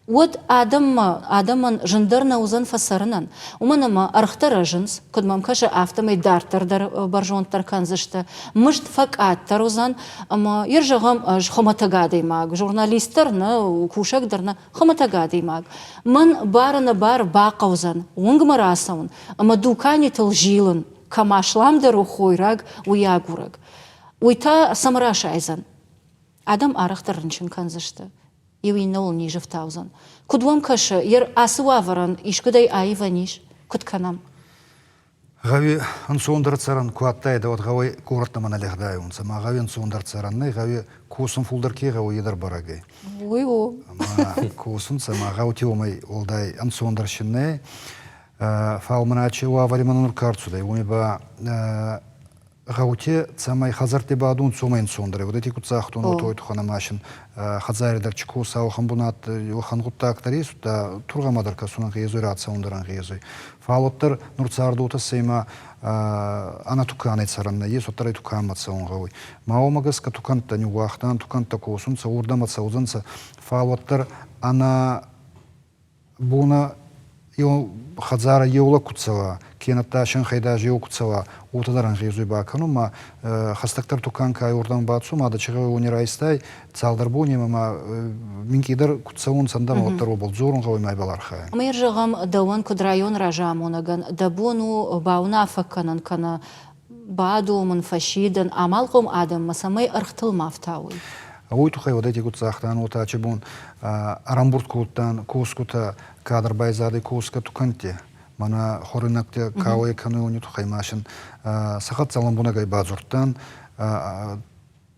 уӕд адӕммӕ, адӕмӕн зындӕр нӕ уыдзӕн фӕцӕрынӕн, уымӕн ӕмӕ ӕргътӕ рӕзынц, куыд мӕм кӕсы, афтӕмӕй дарддӕр дӕр бӕрзонддӕр кӕндзысты, мызд фӕкъаддӕр уыдзӕн ӕмӕ йе зӕгъӕм ӕз хуымӕтӕг адӕймаг, журналист дӕр нӕ, кусӕг дӕр нӕ, хуымӕтӕг адӕймаг. Мӕн бар-ӕнӕбар бахъӕудзӕн уынгмӕ рацӕуын ӕмӕ дуканитыл зилын, кӕм асламдӕр у хойраг, уый агурӕг. Уый та цӕмӕ расайдзӕн? Адӕм арӕхдӕр рынчын кӕндзысты, иу иннӕуыл низ ӕфтаудзӕн. Куыд уӕм кӕсы, ер ацы уавӕрӕн искуыдӕй аивӕн ис? Куыд кӕнӕм? Гъӕуи ӕнцондӕр цӕрӕн ку адтайдӕ, уӕд гъӕуи горӕттӕмӕ нӕ лигъдайуонцӕ. Ма гъӕуи ӕнцондӕр цӕрӕн нӕй, гъӕуи косун фулдӕр ке гъӕуй, е дӕр бӕрӕг ӕй. Уый у. Ӕма косунцӕ, ма гъӕути уомӕй уӕлдай ӕнцондӕр си нӕй. Фал мӕнӕ ачи уавӕри мӕнӕ нур ка ӕрцудӕй, уоми ба гъӕути цӕмӕй хӕдзӕртти бадун цумӕ ӕнцондӕр ӕй. Уодӕти куд загътон, уой туххӕн ӕма син хӕдзари дӕр чи коса, уӕхӕн бунат, уӕхӕн гъуддаг дӕр ес, удта тургъӕмӕ дӕр кӕсун ӕнгъезуй, рацӕун дӕр ӕнгъезуй. Фал уӕддӕр нур цардуотӕ сӕмӕ ӕнӕ туканӕй цӕрӕн нӕййес, уӕддӕр ӕй туканмӕ цӕун гъӕуй. Ма уомӕ гӕсгӕ тукӕнттӕ ниууагътан, тукӕнттӕ косунцӕ, уордӕмӕ цӕудзӕнцӕ, фал уӕддӕр ӕнӕ Бонӕ еу хӕдзарӕ еу лӕг ку цӕуа, кенӕдта синхӕй еу ку цӕуа, уотӕ дӕр ӕнгъезуй бакӕнун ма хӕстӕгдӕр тукан ка уордӕмӕ бацо ма дӕ чегъе уони райстай, цалдӕр бонемӕ ма минкъийдӕр ку цӕунцӕ ӕндӕмӕ, уӕддӕр уобӕл дзорун гъӕуй ма ибӕл архайӕн. Ӕма зӕгъӕм, дӕуӕн куд районы разамонӕгӕн дӕ бон у баунаффӕ кӕнын кӕнӕ бадомын, фӕсидын амалхъом адӕммӕ, цӕмӕй ӕргътыл ма фтауой? Уой туххӕй уӕдӕй куд загътан, уотӕ ачи бон ӕрӕмбурд кодтан косгутӕ, кадр байзадӕй косгӕ тукӕнтти. Мӕнӕ хуӕруйнӕгтӕ ка уӕй кӕнуй, уони туххӕй ма син сӕ хӕццӕ лӕмбунӕгӕй бадзурдтан.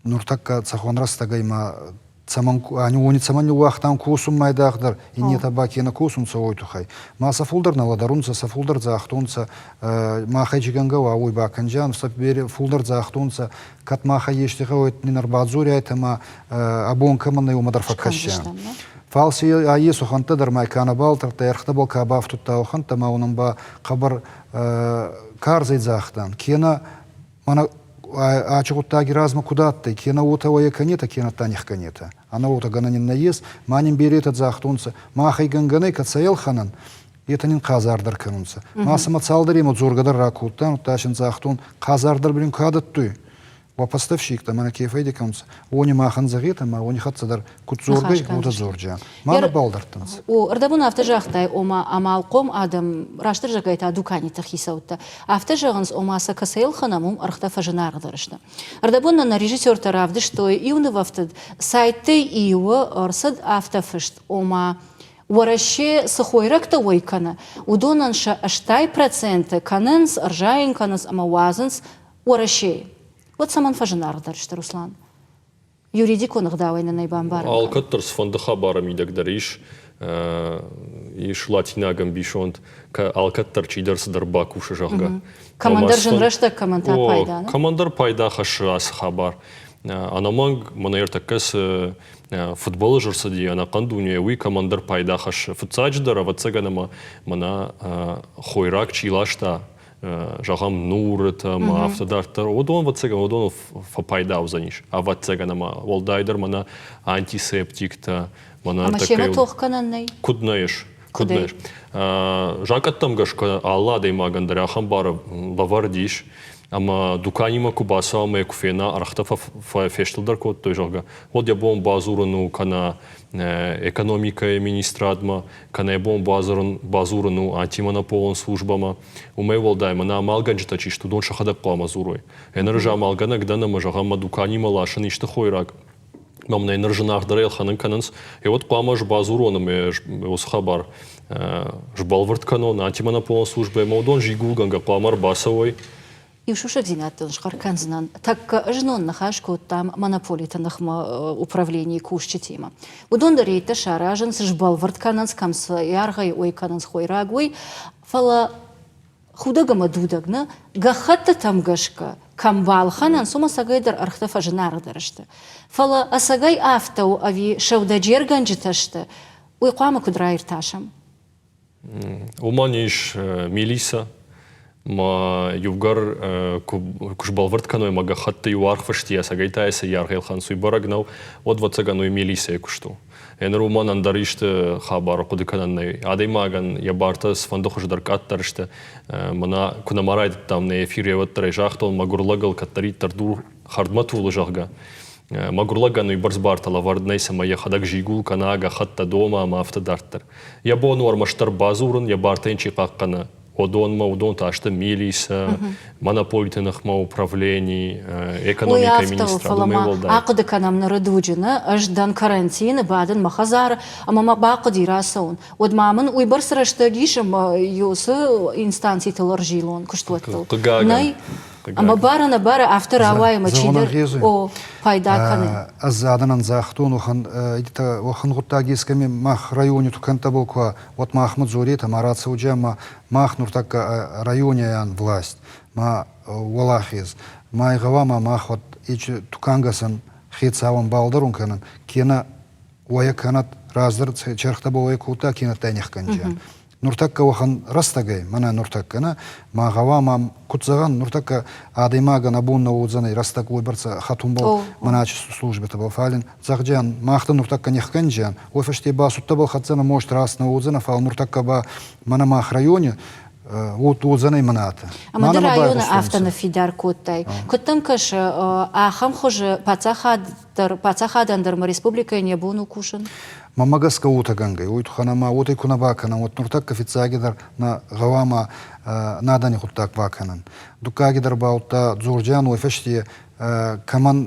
Нуртӕккӕ цӕхуӕн рӕстӕгӕй ма цӕмӕн уони цӕмӕн ниууагътан косунмӕ айдагъдӕр, иннетӕ ба ке нӕ косунцӕ, уой туххӕй. Ма сӕ фулдӕр нӕ лӕдӕрунцӕ, сӕ фулдӕр загътонцӕ, махӕй чи гӕнгӕ уа, уой бакӕнджиан, сӕ фулдӕр загътонцӕ, кӕд махӕй ести гъӕуй, нин ӕрбадзориайтӕ ма абон кӕмӕн нӕй, уомӕ дӕр фӕккӕсиан. Фал си аййес уӕхӕнттӕ дӕр ма ка нӕбал тардта, ӕргътӕбӕл ка бафтудта, уӕхӕнттӕ ма уонӕн ба хъӕбӕр карзӕй загътан, кенӕ мӕнӕ ачи гъуддаги размӕ куд адтӕй, кенӕ уотӕ уӕйӕ кӕнетӕ, кенӕ та них кӕнетӕ. Ӕнӕ уотӕ гӕнӕн ин нӕййес, ма нин беретӕ загътонцӕ, мах ӕй гӕнгӕнӕй кӕцӕй ӕлхӕнӕн, етӕ нин хъазардӕр кӕнунцӕ. Ма сӕмӕ цалдӕремӕ дзоргӕ дӕр ракодтан, удта син загътон, хъазардӕр блин ку адӕттуй, уӕ поставщиктӕ мӕнӕ ке фӕйде кӕнунцӕ, уони махӕн зӕгъетӕ ма уони хӕццӕ дӕр куд дзоргӕй, уотӕ дзорджиан. Ма нӕбал дардтӕнцӕ. О, ӕрдӕбон афтӕ загътай, ома амалхъом адӕм, растдӕр зӕгъгӕй та дуканиты хицӕуттӕ, афтӕ зӕгъынц, ома сӕ кӕцӕй ӕлхӕнӕм, уым ӕргътӕ фӕзынаргъдӕр сты. Ӕрдӕбон нӕ нӕ режиссертӕ равдыстой иу нывӕфтыд сайттӕй иуы ӕрцыд афтӕ фыст, ома Уӕрӕсе цы хойрӕгтӕ уӕй кӕны, уыдонӕн сӕ 80% кӕнынц, ӕрзайын кӕнынц ӕмӕ уадзынц Уӕрӕсейы. Уӕд цӕмӕн фӕзынаргъдӕр сты, Руслан? Юридикон ӕгъдауӕй нын ӕй бамбарын кӕн. Алкӕддӕр цыфӕнды хабары мидӕг дӕр ис, ис латинаг ӕмбисонд, алкӕддӕр чидӕр цыдӕр бакусы, зӕгъгӕ. Кӕмӕндӕр зын рӕстӕг, кӕмӕн та пайда. Кӕмӕндӕр пайда хӕссы ацы хабар. Ӕнӕмӕнг, мӕнӕ ӕртӕккӕ цы футболы ӕрцыди ӕнӕхъӕн дунейы, уый кӕмӕндӕр пайда хӕссы. Фыццаджыдӕр, ӕвӕццӕгӕн, ӕмӕ мӕнӕ хойраг чи ласта, зӕгъӕм, нурытӕ ӕмӕ афтӕ дарддӕр, уыдон, ӕвӕццӕгӕн, уыдоныл фӕпайда уыдзӕнис, ӕвӕццӕгӕн, ӕмӕ уӕлдайдӕр мӕнӕ антисептиктӕ, мӕнӕ Ӕмӕ семӕ тох кӕнӕн нӕй? Куыд нӕ ис? Куыд нӕ ис? Закъӕттӕм гӕсгӕ алы адӕймагӕн дӕр ахӕм бар лӕвӕрд ис, ӕмӕ дуканимӕ куы бацӕуа ӕмӕ куы фена, ӕргътӕ фестылдӕр кодтой, зӕгъгӕ, уӕд йӕ бон бадзурын у кӕнӕ экономикӕйы министрадмӕ, кӕнӕ йӕ бон бадзурын у антимонополон службӕмӕ. Уымӕй уӕлдай мӕнӕ амалгӕнджытӕ чи сты, уыдон сӕхӕдӕг хъуамӕ дзурой. Ӕнӕ ӕз амалгӕнӕг дӕн ӕмӕ, зӕгъӕм, мӕ дуканимӕ ласын исты хойраг, мӕм нӕ ныр зынаргъдӕрӕй ӕлхӕнын кӕнынц, уӕд хъуамӕ ӕз бадзурон ӕмӕ уыцы хабар сбӕлвырд кӕнон антимонополон службӕ ӕмӕ уыдон зигулгӕнгӕ хъуамӕ ӕрбацӕуой. Иу сусӕгдзинад дын схъӕр кӕндзынӕн. Тӕккӕ знон ныхас кодтам монополиты ныхмӕ управленийы кусджытимӕ. Уыдон дӕр рейдтӕ саразынц, сбӕлвырд кӕнынц, кӕм цы аргъӕй уӕй кӕнынц хойраг, уый. Фӕлӕ худӕг ӕмӕ дудӕг нӕ, гӕххӕттытӕм гӕсгӕ кӕм балхӕнынц, уым ӕцӕгӕйдӕр ӕргътӕ фӕзынаргъдӕр сты. Фӕлӕ ӕцӕгӕй афтӕ у ӕви сӕудӕджергӕнджытӕ сты, уый хъуамӕ куыд раиртасӕм? Уымӕн ис милицӕ, ма иугӕр куы сбӕлвырд кӕной ӕмӕ гӕххӕтты иу аргъ фысти, ӕцӕгӕй та цы аргъ ӕлхӕнынц, уый бӕрӕг нӕу, уӕд, ӕвӕццӕгӕн, уый милицӕйы куыст у. Еныр уымӕн ӕндӕр исты хабар хъуыды кӕнӕн нӕй. Адӕймагӕн йӕ бартӕ цыфӕнды хуыздӕр къаддӕр сты. Мӕнӕ куы нӕма райдыдтам нӕ эфир, уӕддӕр ӕй загътон, мӕгуыр лӕгыл кӕддӕриддӕр дур хӕрдмӕ тулы, зӕгъгӕ. Мӕгуыр лӕгӕн уыйбӕрц бартӕ лӕвӕрд нӕй, цӕмӕй йӕхӕдӕг зигул кӕна, гӕххӕттӕ дома ӕмӕ афтӕ дарддӕр. Йӕ бон у ӕрмӕстдӕр бадзурын, йӕ бартӕ йын чи хъахъхъӕны, уыдонмӕ, уыдон та сты милицӕ, монополиты ныхмӕ управлени, экономикӕйы министрад, уымӕй уӕлдай. Ахъуыды кӕнӕм ныры дуджы, нӕ, ӕз дӕн карантины, бадын мӕ хӕдзары ӕмӕ мӕ бахъуыди рацӕуын. Уӕд ма мын уыйбӕрц рӕстӕг ис ӕмӕ уыцы инстанцитыл ӕрзилон куыстуӕттыл. Хъыгагӕн. Нӕй, Ӕмӕ бар-ӕнӕбары афтӕ рауайы, ӕмӕ чидӕр о, пайда кӕны. Ӕз адӕнӕн загътон, уӕхӕн уӕхӕн гъуддаг ескӕми мах райони тукӕнттӕбӕл ку уа, уӕд махмӕ дзоретӕ, ма рацӕуджа, ма мах нуртӕккӕ райони власть, ма уӕлахез, ма гъӕуама мах уӕд ечи тукангӕсӕн хецауӕн балдӕрун кӕнӕн, кенӕ уӕйӕ кӕнӕд раздӕр черхтӕбӕл уӕйӕ кодта, кенӕ тайнихгӕнджиан. Нуртӕккӕ уӕхӕн рӕстӕгӕй, мӕнӕ нуртӕккӕ нӕ, ма гъӕуама, куд зӕгъӕн, нуртӕккӕ адӕймагӕн ӕ бон нӕ уодзӕнӕй рӕстӕг уойбӕрцӕ хӕтунбӕл мӕнӕ службитӕбӕл, фал ин зӕгъдзиан, мах дӕр нуртӕккӕ нихгӕнджиан, уой фӕсте ба судтӕбӕл хӕццӕ мост раст нӕ уодзӕнӕ, фал нуртӕккӕ ба мӕнӕ мах райони уодзӕнӕй мӕнӕ атӕ. Ӕмӕ ды районы афтӕ ныффидар кодтай. Куыд дӕм кӕсы, ахӕм хуызы паддзахад дӕр, паддзахадӕн дӕр ма республикӕйӕн йӕ бон у кусын? Мӕнмӕ гӕсгӕ уотӕгӕнгӕй, уой туххӕн ӕма уотӕ ку нӕ бакӕнӕн, уӕд нуртӕккӕ фиццагидӕр нӕ гъӕуама надӕни гъуддаг бакӕнӕн. Дуккагидӕр ба удта дзорджиан уой фӕсте кӕмӕн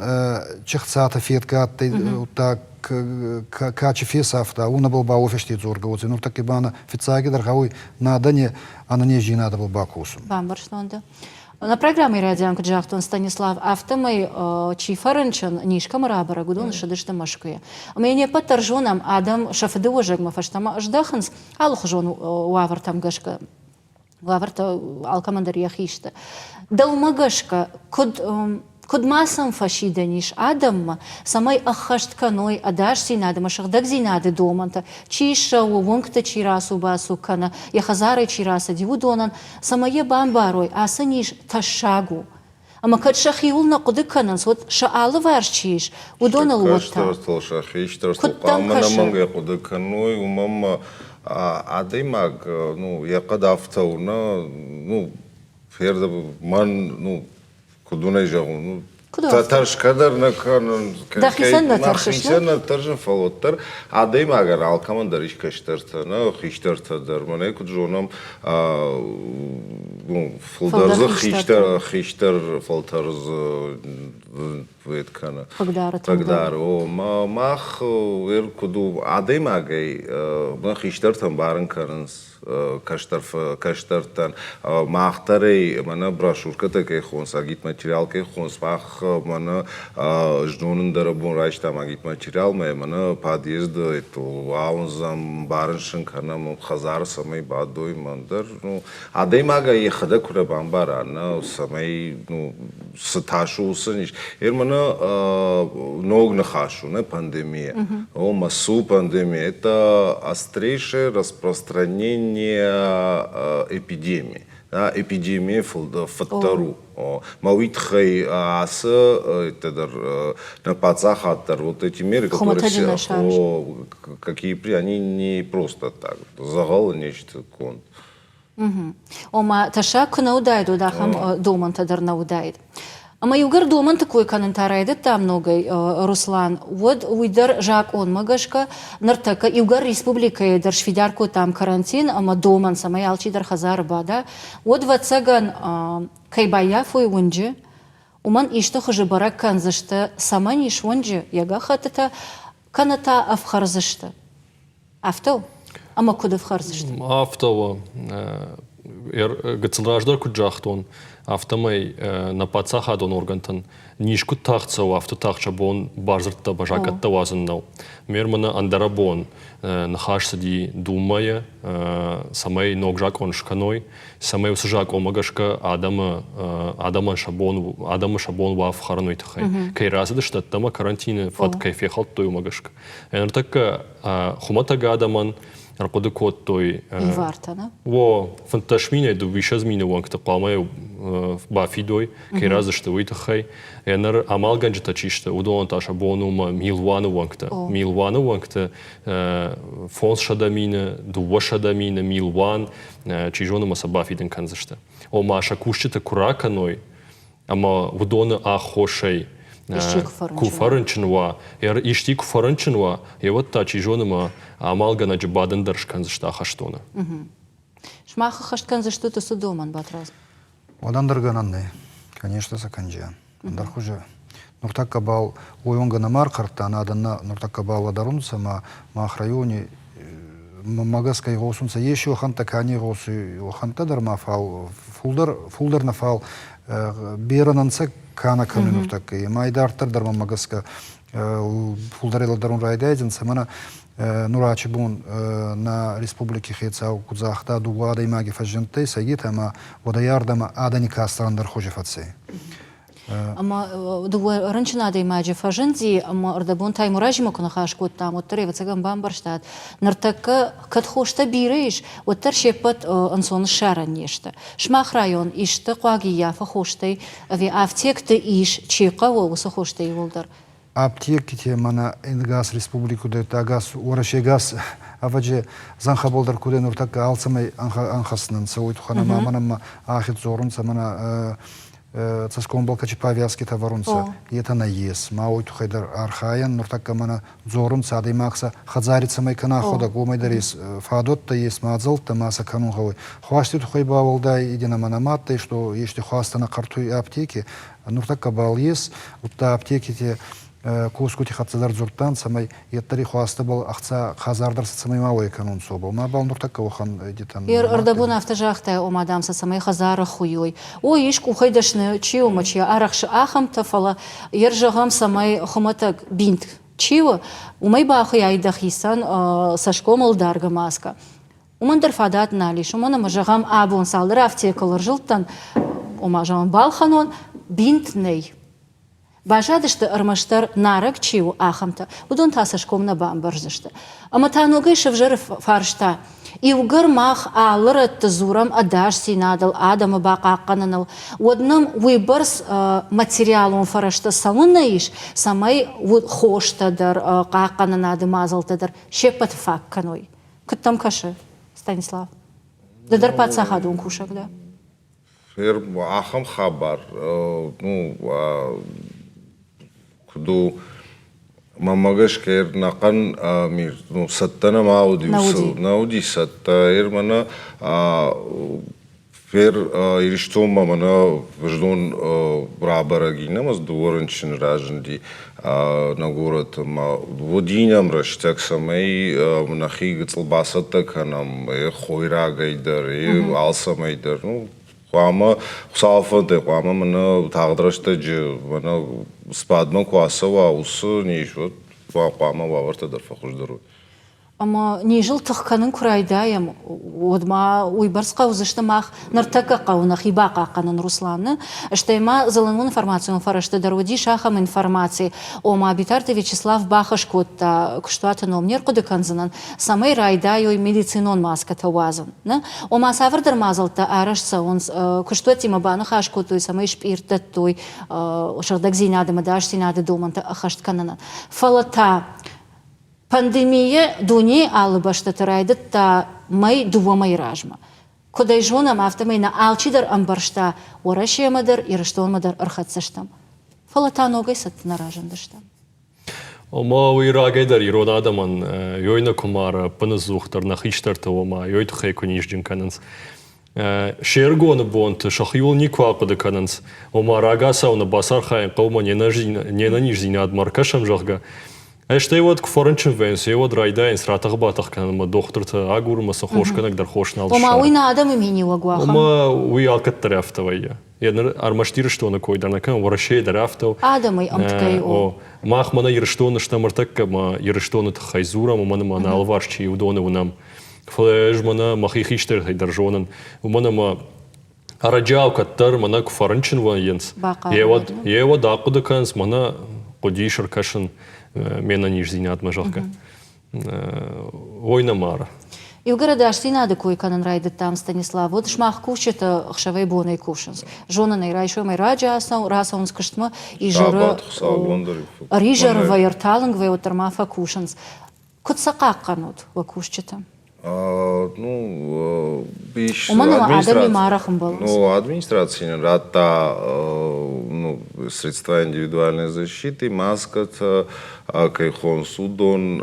чихцатӕ федгӕ адтӕй, удта ка чи фесафта, уонӕбӕл ба уой фӕсте дзоргӕ уодзӕй. Нуртӕкки ба нӕ фиццагидӕр гъӕуй надӕни ӕнӕнездзийнадӕбӕл бакосун. Бамбӕрстон дӕ. Нӕ программӕйы райдиан куыд загътон, Станислав, афтӕмӕй чи фӕрынчын, низ кӕмӕ рабӕрӕг, уыдон ссыдысты Мӕскуыйӕ. Ӕмӕ йӕ не ппӕт дӕр зонӕм, адӕм сӕ фыдыуӕзӕгмӕ фӕстӕмӕ ӕздӕхынц алыхуызон уавӕртӕм гӕсгӕ. Уавӕртӕ алкӕмӕн дӕр йӕхи сты. Дӕумӕ гӕсгӕ, куыд, Куыд ма сӕм фӕсидӕн ис адӕммӕ, цӕмӕй ӕххӕст кӕной ӕдасдзинад ӕмӕ сыгъдӕгдзинады домӕнтӕ, чи ссӕуы, уынгты чи рацу-бацу кӕны, йӕ хӕдзарӕй чи рацыди, уыдонӕн, цӕмӕй йӕ бамбарой, ацы низ тӕссаг у. Ӕмӕ кӕд сӕхиуыл нӕ хъуыды кӕнынц, уӕд сӕ алыварс чи ис, уыдоныл уӕд та. Кӕстӕртыл, сӕ хистӕртыл хъуамӕ ӕнӕмӕнгӕй хъуыды кӕной, уымӕн ӕмӕ адӕймаг ну, йӕ хъӕд афтӕ у, нӕ, ну, мӕн, ну, куыд уын ӕй зӕгъон, ну, тӕрсгӕ дӕр нӕ кӕнын. Дӕхицӕн нӕ тӕрсыс? Мӕхицӕн нӕ тӕрсын, фӕлӕ уӕддӕр адӕймагӕн алкӕмӕн дӕр ис кӕстӕртӕ, нӕ хистӕртӕ дӕр. Мӕнӕ куыд зонӕм, ну, фылдӕр дзы хистӕр, хистӕр фӕлтӕр дзы вед кӕны. Хъыгдары. О, мах куыд у, адӕймагӕй нӕ хистӕртӕн барын кӕнынц кӕстӕр кӕстӕртӕн. Мах дӕр ӕй мӕнӕ брошюркӕтӕ кӕй хонынц, агитматериал кӕй хонынц, мах мӕнӕ знон дӕр бон райстам агитматериал, мӕнӕ подъезды ауындзӕм, барын сын кӕнӕм, хӕдзары цӕмӕй бадой, мӕн дӕр, ну, адӕймагӕй йӕхӕдӕг куы нӕ бамбара, нӕ, цӕмӕй, ну, цы тас у уыцы низ. Ер мӕнӕ ног ныхас у, нӕ пандемия. О, массу пандемия. Это острейшее распространение эпидемии. Да, эпидемия фыддӕр у. Мӕ уый тыххӕй ацы это дӕр нӕ паддзахад дӕр вот эти меры, которые все, о, какие при, они не просто так, дзӕгъӕлы не сты конд. Ома, тӕссаг куы нӕ уыдаид, уӕд ахӕм домӕнтӕ дӕр нӕ уыдаид. Ӕмӕ иугӕр домӕнты кой кӕнын та райдыдтам ногӕй, Руслан, уӕд уый дӕр закъонмӕ гӕсгӕ ныртӕккӕ иугӕр республикӕйы дӕр сфидар кодтам карантин ӕмӕ домӕн, цӕмӕй алчидӕр хӕдзары бада, уӕд, ӕвӕццӕгӕн, кӕй баййафой уынджы, уымӕн исты хуызы бӕрӕг кӕндзысты, цӕмӕн ис уынджы йӕ гӕххӕттытӕ, кӕнӕ та ӕфхӕрдзысты. Афтӕ у? Ӕмӕ куыд ӕфхӕрдзысты? Афтӕ у. Гыццыл раздӕр куыд загътон, афтӕмӕй нӕ паддзахадон органтӕн низ куыд тагъд цӕуы, афтӕ тагъд сӕ бон бардзырдтӕ, закъӕттӕ уадзын нӕу. Ме рмӕны ӕндӕрӕбон ныхас цыди Думӕйы, цӕмӕй ног закъон скӕной, цӕмӕй уыцы закъонмӕ гӕсгӕ адӕмы, адӕмӕн сӕ бон, адӕмы сӕ бон уа ӕфхӕрын уый тыххӕй. Кӕй рацыдысты ӕддӕмӕ карантины фӕтк кӕй фехӕлдтой, уымӕ гӕсгӕ. Ныртӕккӕ хуымӕтӕг адӕмӕн ӕрхъуыды кодтой. Ивартӕ, нӕ? О, 15 минӕй 22 мины уӕнгты хъуамӕ бафидой, кӕй разы уый тыххӕй. Ныр амалгӕнджытӕ чи сты, уыдонӕн та сӕ бон у милуаны уӕнгтӕ. Милуаны уӕнгты 500 мины, 200 мины, милуан, чи зоны, ма сӕ бафидын кӕндзысты. Ома сӕ кусджыты куы ракӕной, ӕмӕ уыдоны аххосӕй куы фӕрынчын уа, исти куы фӕрынчын уа, йеуӕд та, чи зоны, ма амалгӕнӕджы бадын дӕр скӕндзысты ахӕстоны. Сымах ӕххӕст кӕндзыстут уыцы домӕн, Батрадз? Уӕд ӕндӕр гӕнӕн нӕй. Конечно, сӕ кӕнджиан. Ӕндӕр хуызы. Нуртӕккӕ бал уой онгӕ нӕма ӕрхъӕрдтан, адӕн нӕ нуртӕккӕ бал лӕдӕрунцӕ ма мах райони мӕ гӕсгӕ игъосунцӕ, ес уӕхӕнттӕ ка не гъосуй, уӕхӕнттӕ дӕр ма фал фулдӕр, фулдӕр нӕ фал берӕ нӕ нцӕ ка нӕ кӕнуй нуртӕккӕ. Ма идарддӕр дӕр мӕмӕ гӕсгӕ фулдӕр лӕдӕрун райдайдзӕнцӕ. Мӕнӕ нур ачи бон нӕ республики хецау куд загъта, дууӕ адӕймаги фӕззиндтӕй сӕйгитӕ ӕма уӕдӕй ардӕмӕ адӕни кастӕн хузи фӕцӕй. Ӕмӕ дыууӕ рынчын адӕймаджы фӕзынди, ӕмӕ ӕрдӕбон Таймуразимӕ куы ныхас кодтам, уӕддӕр ӕвӕццӕгӕн бамбӕрстат, ныртӕккӕ кӕд хостӕ бирӕ ис, уӕддӕр се ппӕт ӕнцон ссарӕн не сты. Сымах район исты хъуаг ӕййафы хостӕй ӕви афтекты ис, чи хъӕуы, уыцы хостӕ иууылдӕр? Аптекити мӕнӕ ӕгас республикӕ дӕр, ӕгас Уӕрӕсе ӕгас ӕвӕджи зӕнхӕбӕл дӕр куд нуртӕккӕ алцӕмӕй ӕнхӕст нӕ нцӕ, уой туххӕн ӕма мӕнӕ ахид дзорунцӕ, мӕнӕ цӕсгомбӕл кӕчи повязкитӕ вӕрунцӕ, етӕ нӕййес. Ма уой туххӕй дӕр архайӕн, нуртӕккӕ мӕнӕ дзорунцӕ адӕймаг сӕ хӕдзари цӕмӕй кӕна ходӕг, уомӕй дӕр ес фадуӕттӕ, ес мадзӕлттӕ, ма сӕ кӕнун гъӕуй. Хуасти туххӕй ба уӕлдай единӕмӕ нӕма адтӕй, што ести хуастӕ нӕ хъӕртуй аптеки, нуртӕккӕ бал ес, удта аптекити косгути хӕццӕ дӕр дзурдтан, цӕмӕй еттӕри хуастӕбӕл ӕхца хъазардӕр сӕ цӕмӕй ма уӕй кӕнунцӕ, уобӕл. Ма бал нуртӕккӕ уӕхӕн детӕн. Ӕрдӕбон афтӕ загътай, ома, дам сӕ цӕмӕй хӕдзары хуйой. О, ис къухӕй дӕсны чи у ӕмӕ чи арӕхсы ахӕмтӕ, фӕлӕ ер зӕгъӕм, цӕмӕй хуымӕтӕг бинт чи у, уымӕй бахуыйай дӕхицӕн цӕсгомыл даргӕ маскӕ. Уымӕн дӕр фадат нал ис, уымӕн ӕмӕ, зӕгъӕм, абон цалдӕр афтекыл ӕрзылдтӕн, ома, зӕгъӕм, балхӕнон, бинт нӕй. Баззадысты ӕрмӕстдӕр нарӕг чи у, ахӕмтӕ. Уыдон та цӕсгом нӕ бамбӕрздзысты. Ӕмӕ та ногӕй сӕвзӕры фарста, иугӕр мах алы рӕтты дзурӕм ӕдасдзинадыл, адӕмы бахъахъхъӕныныл, уӕд нӕм уыйбӕрц материалон фӕрӕзтӕ цӕуыннӕ ис, цӕмӕй хостӕ дӕр, хъахъхъӕнынады мадзӕлттӕ дӕр се ппӕты фаг кӕной? Куыд дӕм кӕсы, Станислав? Ды дӕр паддзахадон кусӕг дӕ. Ахӕм хабар, ну, куыд у, мӕнмӕ гӕсгӕ ӕнӕхъӕн ну, цӕттӕ нӕма уыди, нӕ уыди цӕттӕ. Эр мӕнӕ фер Иристонмӕ мӕнӕ знон рабӕрӕг и, нӕмӕ дыууӕ рынчыны разынди нӕ горӕты ма уыди нӕм рӕстӕг, цӕмӕй нӕхи гыцъыл бацӕттӕ кӕнӕм хойрагӕй дӕр, алцӕмӕй дӕр. Ну, хъуамӕ Хуыцауы фӕндӕй хъуамӕ мӕнӕ тагъд рӕстӕджы мӕнӕ спадмӕ куы ацӕуа уыцы низ, уӕд хъуамӕ уавӕртӕ дӕр фӕхуыздӕр уой. Ӕмӕ низыл тых кӕнын куы райдайӕм, уӕд ма уыйбӕрц хъӕудзысты мах ныртӕккӕ хъӕуы нӕхи бахъахъхъӕнын Русланы. Стӕй ма дзыллон информацион фӕрӕзты дӕр уыдис ахӕм информаци, ома Битарты Вячеслав бахӕс кодта, куыстуаты ном не рхъуыды кӕндзынӕн, цӕмӕй райдайой медицинон маскӕтӕ уадзын. Нӕ? Ома цавӕрдӕр мадзӕлттӕ арӕзт цӕуынц, куыстуӕттимӕ баныхас кодтой, цӕмӕй спъирт дӕттой сыгъдӕгдзинады ӕмӕ ӕдасдзинады домӕнтӕ ӕххӕст кӕнынӕн. Фӕлӕ та Пандемийӕ дунейы алы бӕстӕты райдыдта мӕй дыууӕ мӕйы размӕ. Куыд ӕй зонӕм, афтӕмӕй нӕ алчидӕр ӕмбӕрста, Уӕрӕсемӕ дӕр, Ирыстонмӕ дӕр ӕрхӕццӕ стӕм. Фӕлӕ та ногӕй цӕттӕ нӕ разындыстӕм. Ома уый рагӕй дӕр ирон адӕмӕн ёй нӕ куы мары, ӕппыныдзухдӕр нӕ хистӕртӕ ома ёй тыххӕй куы низджын кӕнынц. Се рыгоны бонты сӕхиуыл никуы ахъуыды кӕнынц, ома рагацау нӕ бацархайын хъӕуы не нӕниздзинадмӕ ӕркӕсӕм, зӕгъгӕ. Стӕй уӕд куы фӕрынчын вӕййынц, уӕд райдайынц ратӕх-батӕх кӕнынмӕ дохтырты агурынмӕ сын хосгӕнӕг дӕр хос нал Ома уый нӕ адӕмы миниуӕг у ахӕм? Ома уый алкӕддӕр афтӕ вӕййы. Йӕ ныр ӕрмӕст Ирыстоны кой дӕр нӕ кӕнӕм, Уӕрӕсейы дӕр афтӕ у. Адӕмӕй ӕмткӕй у. О, мах мӕнӕ Ирыстоны стӕм ӕртӕккӕ ӕмӕ Ирыстоны тыххӕй дзурӕм, уымӕн ӕмӕ нӕ алыварс чи уыдоны уынӕм. Фӕлӕ ӕз мӕнӕ мӕхи хистӕртӕй дӕр зонын, уымӕн ӕмӕ ӕрӕджиау кӕддӕр мӕнӕ куы фӕрынчын вӕййынц, йе уӕд ахъуыды кӕнынц, мӕнӕ хъуыдис ӕркӕсын ме нӕниздзинадмӕ, зӕгъгӕ. Ой нӕ мары. Иугӕр ӕдасдзинады кой кӕнын райдыдтам, Станислав, уӕд сымах кусджытӕ ӕхсӕвӕй-бонӕй кусынц. Зонын ӕй, райсомӕй раджы рацӕуынц куыстмӕ, изӕры ӕризӕры вӕййы, ӕрталынг вӕййы, уӕддӕр ма фӕкусынц. Куыд сӕ хъахъхъӕнут уӕ кусджытӕ? Ну, ис Уымӕн ӕмӕ адӕмимӕ арӕх ӕмбӕлынц. Ну, администраци нын радта ну, средства индивидуальной защиты, маскӕтӕ, кӕй хонынц, уыдон,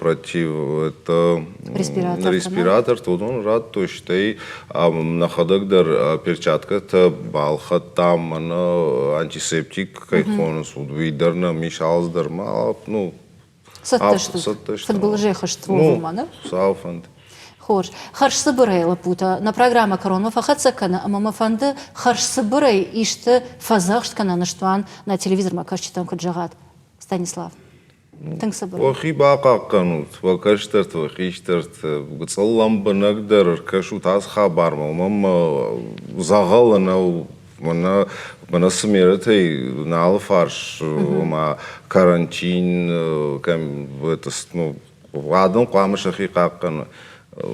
против это респиратортӕ, уыдон радтой, стӕй нӕхӕдӕг дӕр перчаткӕтӕ балхӕдтам, мӕнӕ антисептик кӕй хонынц, уый дӕр нӕм ис, алцыдӕр ма, ну, Цӕттӕ стут? Фыдбылызӕй хызт уӕвынмӕ, нӕ? Хуыцауы фӕнд. Хорз. Хӕрзцыбырӕй, лӕппутӕ, нӕ программӕ кӕронмӕ фӕхӕццӕ кӕны ӕмӕ мӕ фӕнды хӕрзцыбырӕй исты фӕдзӕхст кӕнӕ ныстуан нӕ телевизормӕ кӕсджытӕн куыд зӕгъат. Станислав. Тынг цыбыр. Уӕхи бахъахъхъӕнут, уӕ кӕстӕрты, уӕ хистӕрты. Гыццыл лӕмбынӕгдӕр ӕркӕсут ацы хабармӕ, уымӕн ӕмӕ дзӕгъӕлы нӕу Мӕнӕ, мӕнӕ цы мерӕтӕй нӕ алыфарс, ома карантин, кӕм это, ну, адӕм хъуамӕ сӕхи хъахъхъӕной.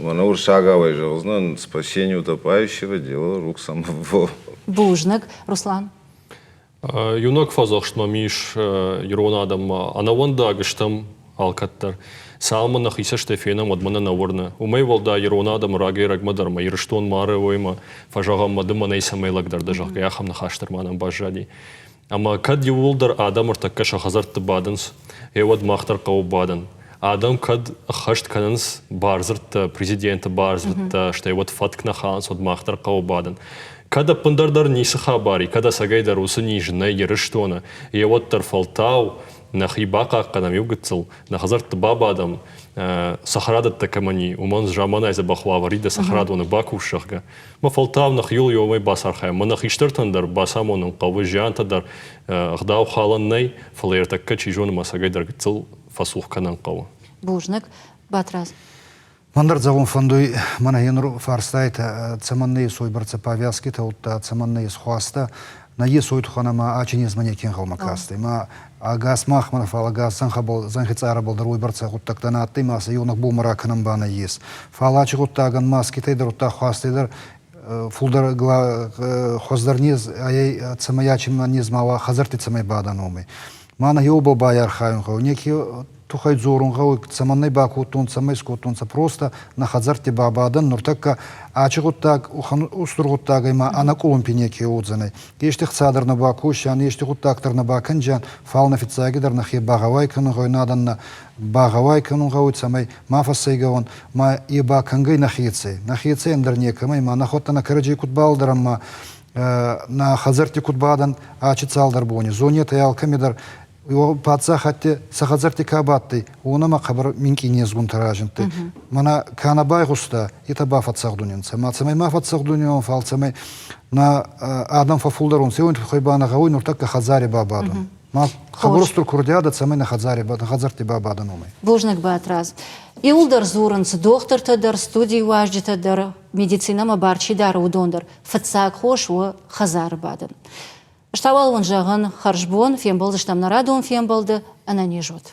Мӕнӕ уырыссагауӕй зӕгъдзынӕн, спасение утопающего дело рук самого. Бузныг, Руслан. Иунӕг фӕдзӕхст мӕм ис ирон адӕммӕ. Ӕнӕуӕндаг стӕм алкӕддӕр. Цалынмӕ нӕхи цӕстӕй фенӕм, уӕдмӕ нӕ нӕ уырны. Уымӕй уӕлдай ирон адӕмы рагӕй-рӕгмӕ дӕр мӕ Ирыстон мары, уоймӕ фӕзӕгъӕм мӕ ды мӕнӕй цӕмӕй лӕгдӕр дӕ, зӕгъгӕ, ахӕм ныхас дӕр ма нӕм баззади. Ӕмӕ кӕд иууылдӕр адӕм ӕртӕккӕ сӕ хӕдзӕртты бадынц, гъе уӕд мах дӕр хъӕуы бадын. Адӕм кӕд ӕххӕст кӕнынц бардзырдтӕ, президенты бардзырдтӕ, стӕй уӕд фӕтк нӕ халынц, уӕд мах дӕр хъӕуы бадын. Кӕд ӕппындӕр дӕр ницы хабар и, кӕд ӕцӕгӕйдӕр уыцы низ нӕй Ирыстоны, йе уӕддӕр фӕлтау нӕхи бахъахъхъӕнӕм иу гыццыл, нӕ хӕдзӕртты бабадӕм, цӕхӕрадӕттӕ кӕмӕн и, уымӕн заманай дзӕбӕх уавӕр и дӕ цӕхӕрадоны бакус, зӕгъгӕ. Мӕ фӕлтау нӕхиуыл иомӕй бацархайӕм, мӕ нӕ хистӕртӕн дӕр бацамонын хъӕуы, зиантӕ дӕр ӕгъдау халӕн нӕй, фӕлӕ ӕртӕккӕ чи зоны мӕ ӕцӕгӕйдӕр гыццыл фӕцух кӕнӕн хъӕуы. Бузныг, Батрадз. Мӕн дӕр зӕгъун фӕндуй, мӕнӕ енур фарстайтӕ, цӕмӕннӕ ес уойбӕрцӕ повязкитӕ, удта цӕмӕннӕ ес хуастӕ. Нӕййес уой туххӕн ӕма ачи незмӕ неке ӕнгъӕлмӕ кастӕй. Ма ӕгас махмӕ нӕ, фал ӕгас зӕнхӕбӕл, зӕнхи цъарӕбӕл дӕр уойбӕрцӕ гъуддӕгтӕ нӕ адтӕй ма сӕ еунӕг бонмӕ ракӕнӕн ба нӕййес. Фал ачи гъуддагӕн маскитӕй дӕр, удта хуастӕй дӕр фулдӕр хуӕздӕр нез ӕй, цӕмӕй ачи нез ма уа, хӕдзӕртти цӕмӕй бадӕн уомӕй. Ма нӕ еубӕл байархайун гъӕуй, неке туххӕй дзорун гъӕуй, цӕмӕннӕ бакодтон, цӕмӕй скодтонцӕ, просто нӕ хӕдзӕртти бабадӕн, нуртӕккӕ ачи гъуддаг устур гъуддагӕй ма ӕнӕкъулумпи неке уодзӕнӕй. Ести хца дӕр нӕ бакосиан, ести гъуддаг дӕр нӕ бакӕнджиан, фал нӕ фиццагидӕр нӕхе багъӕуай кӕнун гъӕуй, надӕн нӕ багъӕуай кӕнун гъӕуй, цӕмӕй ма фӕссӕйгӕ уӕн, ма е ба кӕнгӕй нӕхецӕй. Нӕхецӕй ӕндӕр некӕмӕй, ма нӕхуӕдтӕ нӕ кӕрӕдзей куд балдӕрӕн, ма нӕ хӕдзӕртти куд бадӕн ачи цалдӕр бони. Зонетӕй алкӕми дӕр паддзахӕдти сӕ хӕдзӕртти ка бадтӕй, уонӕмӕ хъӕбӕр минкъий незгунтӕ разиндтӕй. Мӕнӕ ка нӕ байгъуста, етӕ ба фӕццӕгъдунӕнцӕ. Ма цӕмӕй ма фӕццӕгъдуниуон, фал цӕмӕй нӕ адӕм фӕффулдӕр унцӕ, уой туххӕй ба нӕ гъӕуй нуртӕккӕ хӕдзари бабадун. Ма хъӕбӕр устур курдиадӕ, цӕмӕй нӕ хӕдзари хӕдзӕртти бабадӕн уомӕй. Бузныг, Батраз. Иуылдӕр дзурынц дохтыртӕ дӕр, студийы уазджытӕ дӕр, медицинӕмӕ бар чи дары, уыдон дӕр. Фыццаг хос у хӕдзары бадын. Ӕз та уал уын зӕгъын хӕрзбон, фембӕлдзыстӕм нӕ радон фембӕлды, ӕнӕниз ут!